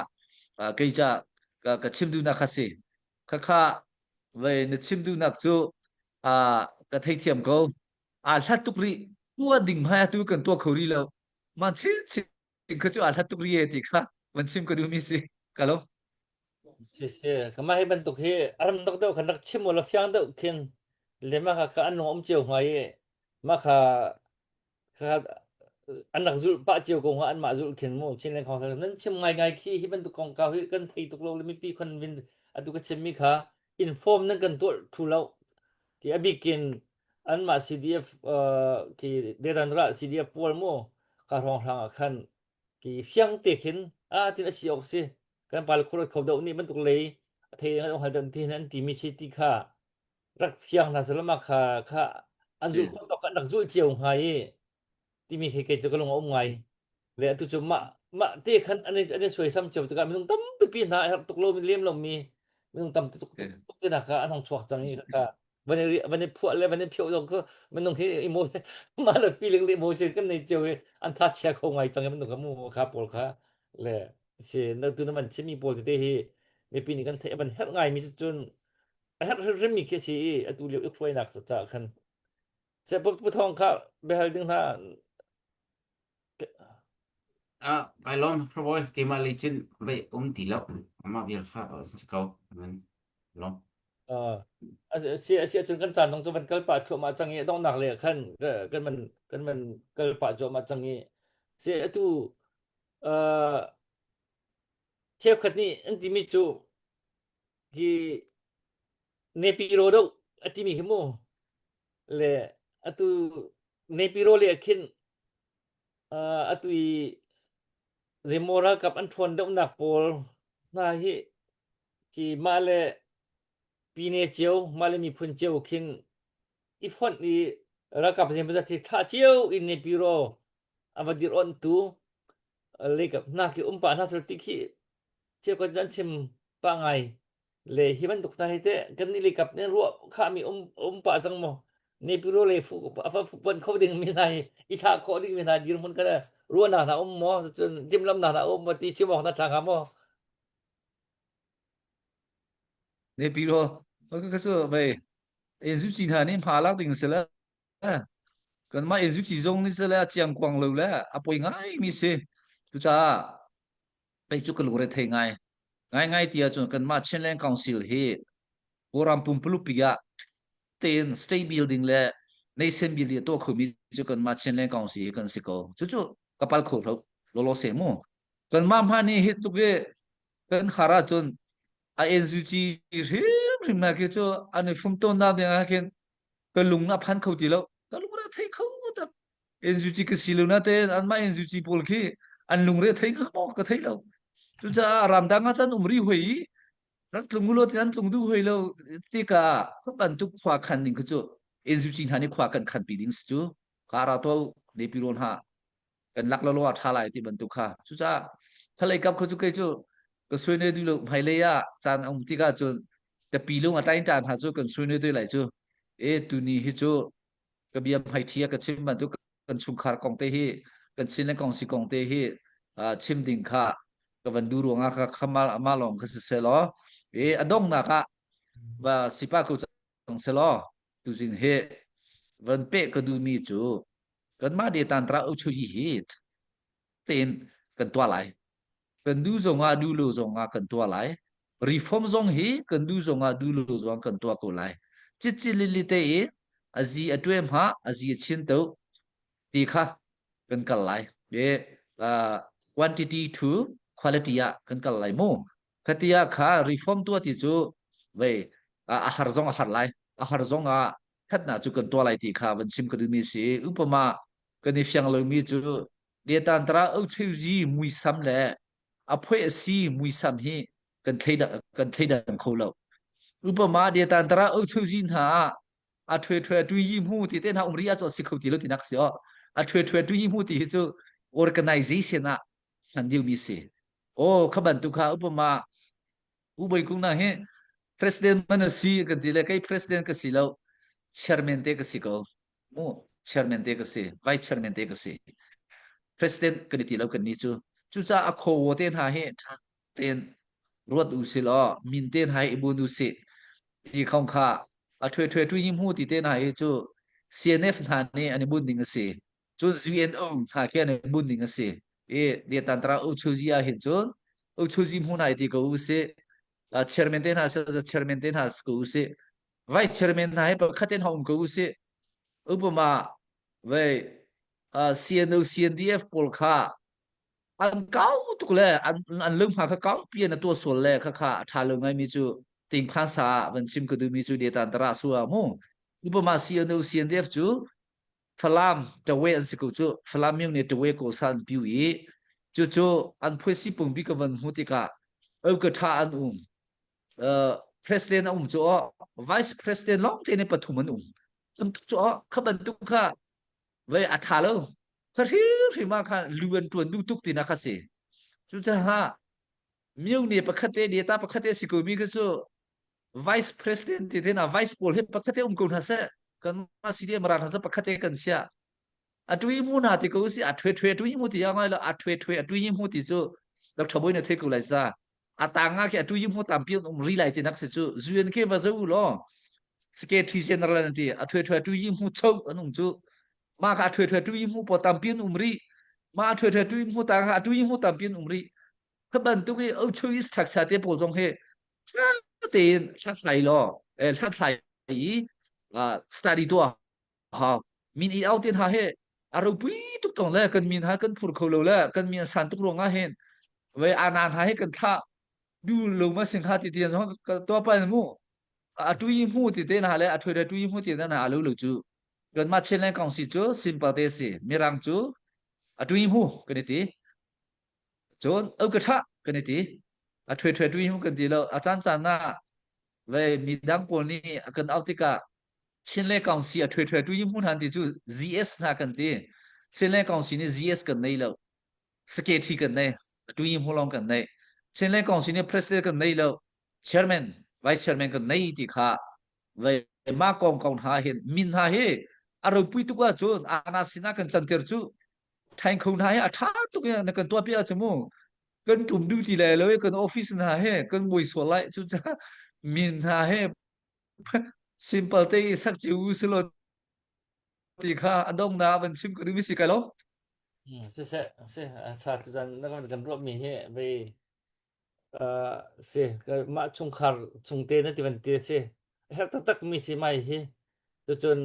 kei ca ka chim duhnak kha si kha kha ve na chim duhnak cu ka theithiam ko a hlat tuk rih. Tuah ding hmai atu kan tuah kho rih lo. Man chin chin kha cu aa hlat tuk rih e ti kha van chim ka duhmi si. Ka lo. Si si, kama hi bantuk hi aram dok deuh khan rak chim ula fiang deuh khin le ma kha kha an lung um cio hnga i ma kha kha an rak zulh pah cio ko hnga an mah zulh khin mu Chinland Council nan chim ngai ngai khi hi bantuk kongkau hi kan thei tuk lo le mipi khon vin atu ka chimmi kha inform nan kan tuah thu lo ti a bikin anmah CDF khi dedan ra CDF pawl mu ka hrawng hrang ah khan ki fiang te khin a tin a si ok si kan pal khur kho deuh nih bantuk lei a thei an hal deuh ti an ti mi si ti kha rak fiang hna salama kha kha an zul kho tok an rak zul cio hnga i timi khi kei cu ka lung a um ngai le atu cu mah mah te khan an an i suaisam cio tikah minung tampi pi hna a herh tuk lomi lem lomi minung tam tuk tuk tuk te hna kha an hong chuak cang i kha van i van i phuah le van i phioh zong khu minung hi emotion mah le feeling le emotion kan nei cio i an tha chia kho ngai cang i minung kha mu kha pawl kha le si na tu na man chimmi pawl tete hi mipi nih kan theih van herh ngai mi cu cun a herh hrimhrim mi khi a si i atu lio i hruainak caah khan Se pu thong kha biahal ding hna Ah, kai lawm Praboy keimah lei cun vei um ti lo. Amah vial kha si ko. Amen. Lawm. Uh, si si ahcun kan caan zong cu van kal pah thluahmah cang i donghnak le khan kan man kan man kal pah cuahmah cang i si atu uh, cheukhat nih an timi cu hi Nepiro do a timi hi mu le atu Nepiro le khin uh, atu i zeimaw ralkap an ṭhawn deuhnak pawl hna hi khi mah le pine cio mah le miphun cio khin i fonh i ralkap zeimawzat hi thlah cio in Nepiro a va dir onhtu leikap hna khi um pah hna sel ti khi cheukhat an chim pah ngai le hi bantuk hna hi teh kan nih leikap nih ruah khahmi um um pah cang maw Nepiro le fu a fa pon kho ding mi hna hi i thlah khawh ding mi hna dirhmun kan ruahnak hna um maw cun timhlamnak hna um maw ti chim awk na ṭha hnga maw Nepiro ka cu vei NUG hna nih hma lak ding si le kanmah NUG zong nih si le a chiangkuang lo le a poi ngai mi si cucaah kei cu ka lungre thei ngai ngai ngai ti ahcun kanmah Chinland Council hi Kawlram pumpuluk pi ah tein state building le nation building a tuah khomi cu kanmah Chinland Council hi kan si ko cucu ka pal kho hlo lolo se mu kanmah hma nih hi tluk i kan har ahcun a NUG hrimhrim na khi cu an i hrum tawnnak ding ah khin ka lung a phan kho ti lo ka lung re thei kho tak NUG ka si lo na tein anmah NUG pawl khi an lungre thei hnga maw ka thei lo cucaah ramdang ah cun um ri hoi i rak tlung u law ti an tlung duh hoi lo tikah kha bantuk khua khan ding khi cu NUG hna nih khua kan khan pi ding si cu kara to nepiro hna kan lak lo lo ah ṭha lai ti bantuk kha cucaah thalei kap kha cu kei cu ka sui ne du lo hmailei ah caan a um tikah cun ka pi lung a tain ṭan hna cu kan sui ne tu lai cu e tuni hi cu ka bia hmai ṭhi ka chim bantuk kan chungkhar kong te hi kan chin le kong si kong te hi chim ding kha ka van du ruangah kha khamal ama lawng kha si selaw e a donghnak ah va sipa ko cang selaw tuzing hi van pe ka duhmi cu kanmah de tantra uchu hi hi tein kan tuah lai kan du zongah du lo zongah kan tuah lai reform zong hi kan du zongah du lo zong kan tuah ko lai cici lili te i azi a tuem ha azi a chin to ti kha kan kal lai e quantity to quality ah kan kal lai mu khatia kha reform tua ti cu vei a har zong a har lai a har zong ah thatnak cu kan tuah lai ti kha van chim ka duhmi si upama kan i fiang lomi cu Liatantara Ocheuzi muisam le a phoih a si muisam hi kan thleidang kan thleidang kho lo upama Liatantara Ocheuzi hna ah a thwe thwe tu yi mu ti te hna umri a chu si kho ti lo ti nak si o a thwe thwe tu yi mu ti hi cu organization ah hman ding mi si o kha bantuk kha upama U Bawi Kung na hi president man a si kan ti le kei president ka si lo chairman te ka si ko mu chairman te ka si vice chairman te ka si president kan ti lo kan ni cu cucaah a khaw te hna hi tha tein ruat u si law min te hna hi i bun u si ti khong kha a thwe thwe tu hi mu ti te hna hi cu CNF hna nih an i bun ding a si. Cun ZNO hna khi an i bunh ning a si. I Detantra Uchuzi ah hin cun Uchuzi hmun ai ti ko u si. Chairman te hna si chairman te hna si ko u si. Vice chairman hna hi pakhat in um ko u si. Upama vei CNO CNDF pawl kha an kau tuk le an an lunghma kha kau pi an tuah sual le kha kha a tha lo ngai mi cu tingkhan sa ah van chim ka duh mi cu Detantara su ah mu. Upama CNO CNDF cu Falam tawe an si ko cu Falam myung nih tawe ko sa an piu i cucu an phuaisi pungpi ka van hmu tikah au ka tha an um uh, president a um cu vice president lawng te nih pathum an um tam tuk cu kha bantuk kha vei a tha lo kha hrimhrim ah khan lu an tuan duh tuk tina kha si cucaah myung nih pakhat te data pakhat te si ko mi kha cu vice president ti te na vice pawl hi pakhat te um ko hna seh kan mah CDM ral hna cu pakhat te kan sia a tui mu na ti ko si a thwe thwe tui mu ti ya ngai lo a thwe thwe a tui mu ti cu Dr. Boy na thei ko lai sa a tanga khi a tui mu tampi um ri lai ti nak si cu zuen ke va zo lo secretary general an ti a thwe thwe tui mu chau an um cu ma kha a thwe thwe tui mu po tampi an um ri ma a thwe thwe tui mu ta kha a tui mu tampi an um ri kha bantuk i o chui structure te pawl zong hi ṭha tein hlathlai law hlathlai i study tuah hau min i au te hna he a ropui tuk tong le kan min ha kan phur kho lo le kan min san tuk ruang ah hin ve ana hna he kan thlah du lo ma sing ha ti ti zong ka to pa mu a tui mu ti te na le a thoi re tui mu ti na a lo lo chu kan ma chen le kong si chu simple te si mirang chu a tui mu kan ti Cun au ka ṭha kan i ti. A ṭhuai ṭhuai ṭui kan ti lo. A caan caan ah ve midang pawl nih a kan auh tikah Chinle Council a ṭhuai ṭhuai ṭui hmun han ti cu ZS hna kan ti. Chinle Council nih ZS kan nei lo. Secretary kan nei. A ṭui hmu lawng kan nei. Chinle Council nih President kan nei lo. Chairman, Vice Chairman kan nei ti kha ve mah kong kong hna hin min hna hi a ropui tuk ahcun ana sinah kan canter cu Thaing kho hna hi a ṭha tuk i na kan tuahpiak ahcun mu kan ṭum duh ti lai lo i kan office hna he kan mui sual lai cucaah min hna he simple te i sak cio u selaw ti kha a donghnak van chim ka duhmi si kai lo. Siseh, si, a ṭha tutan na kan ruahmi hi vei si mah chungkhar chungte na ti van ti a si herh taktak mi si mai hi cucun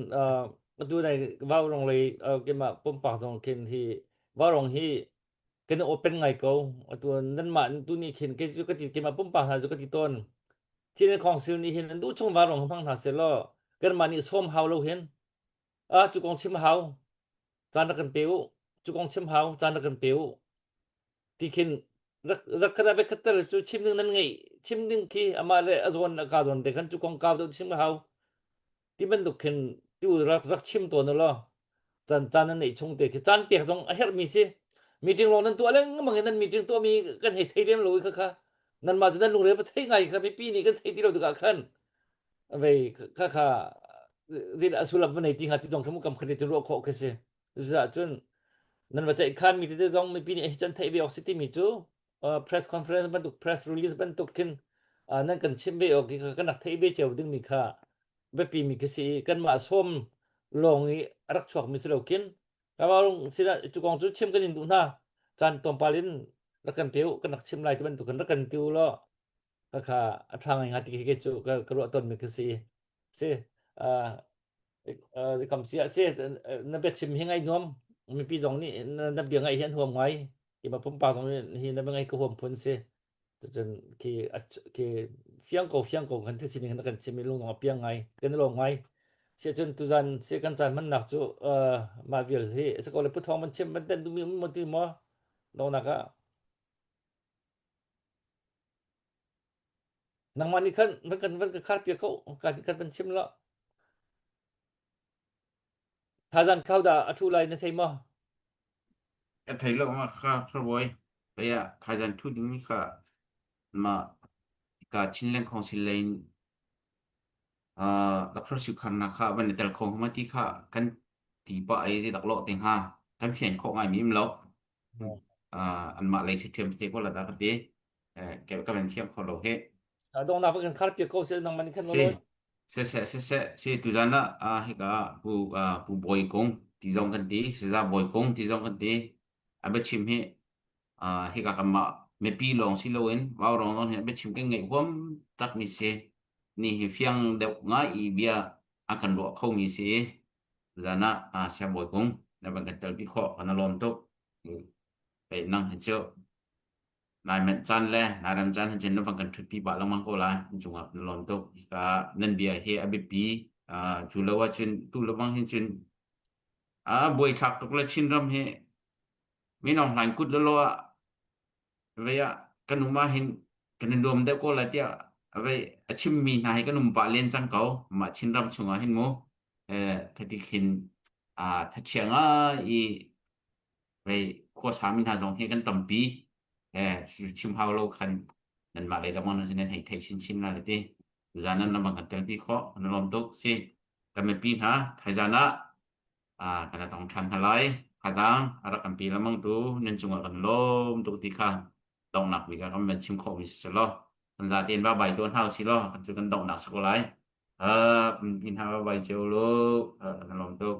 atu nai vaurong lei keimah pumpak zong khin hi vaurong hi kan i open ngai ko atu nanmah tu nih khin kei cu ka ti keimah pumpak hna cu ka ti tawn Chin Council nih hin an duh chung vaurong hmang hna seh law kanmah nih sawm hau lo hin ah cu kong chim hau caan rak kan pe u cu kong chim hau caan rak kan pe u ti khin rak rak khat ah khat tel cu chim ding nan ngeih chim ding khi amah le a zawn a ka zawn te khan cu kongkau deuh chim hau ti bantuk khin tu rak rak chim tawn law caan caan nan neih chung te khi caan pek zong a herh mi si meeting lawng nan tuah lengmang in nan meeting tuah mi kan hei thei lem lo i kha kha nan mah cu nan lungre va thei ngai kha mipi nih kan thei ti lo tikah khan vei kha kha zin a sullam va nei ti hnga ti zong kha mu kam khat cun ruah khawh khi si Cucaah cun nan va ceihkhan mi tete zong mipi nih hi can theih ve awk si timi cu press conference bantuk press release bantuk khin nan kan chimh ve awk hi kan rak theih ve cio ding mi kha biapi mi khi si i kanmah sawm lawng i a rak chuak mi si lo khin Kamarung sinah cu kong cu chim kan in duh hna caan tlawmpal in rak kan pe u kan rak chim lai ti bantuk kan rak kan ti u law kha a ṭha ngai hnga ti khi cu ka ruah tawn mi khi si si Kam si ah si na biachim hi ngaih nuam mipi zong nih na bia ngaih hi an huam ngai keimah pumpak zong nih hi na bia ngaih ka huam phun si cucun khi khi fiang ko fiang ko kan thil sining na kan chim i lung zong a piang ngai kan i lawm ngai si cun tuzan si kan caan hmannak cu mah vial hi si ko le Pu Thawng van chim van ten duhmi um maw ti maw donghnak ah Nangmah nih khan van kan van ka khar piak ko ka kan van chim lo. Thazan khau dah a thu lai na thei maw? Ka thei lo ma kha Thabawi. Kaya khazan thu ding kha ma ka Chinland Council lane Dr. Sukharna kha van i tel kho ma ti kha kan ti pa ai zi dak lo te hnga kan fian kho ngai mi im lo. Anmah lei ṭhiṭhiam te ko la da ka ti. Ka van thiam kho lo he. Donghnak kan khar piak ko seh nangmah nih khan Si. Siseh siseh si tuzan ah hika pu pu Bawi Kung ti. ti zong kan ti Saza Bawi Kung ti zong kan ti a biachim hi hika kanmah mipi lawng si loin vaurawng zong hi a biachim kan ngaih huam takmi si. Ni hi fiang deuh ngai i bia a kan ruah khomi si. Zan ah Siangbawi Kung na van kan telpi khawh kan i lawm tuk. Hei nang hi cu nai manh caan le nai rem caan hin cun na van kan ṭhutpi pah lengmang ko lai. Nan cungah kan i lawm tuk. Hika nan bia hi a biapi. Cu lo ahcun tu le bang hin cun a buaithlak tuk le Chinram hi Minung hlain kut lawlaw ah vei ah kan um ahhin kan i nuam deuh ko lai tiah vei a chimmi hna hi kan um pah len cang ko. Mah Chinram chungah hin mu thati khin thachia ngai i vei khuasami hna zong hi kan tampi. Chim hau lo khan nanmah lei lengmang nan hei thei chinchin la ti. Tuzaan nan lamang kan telpi khawh. Kan i lawm tuk. Si kan mipi hna thaizaan ah kan tong ṭhan hna lai. Thazang a rak kan pi lengmang tu nan cungah kan lawm tuk ti kha donghnak bik ah kan van chim khawhmi si law kan zatein va bai tuah hna usih law kan cu kan donghnak si ko lai. Uh, in hna va bai cio lu. Uh, kan lawm tuk.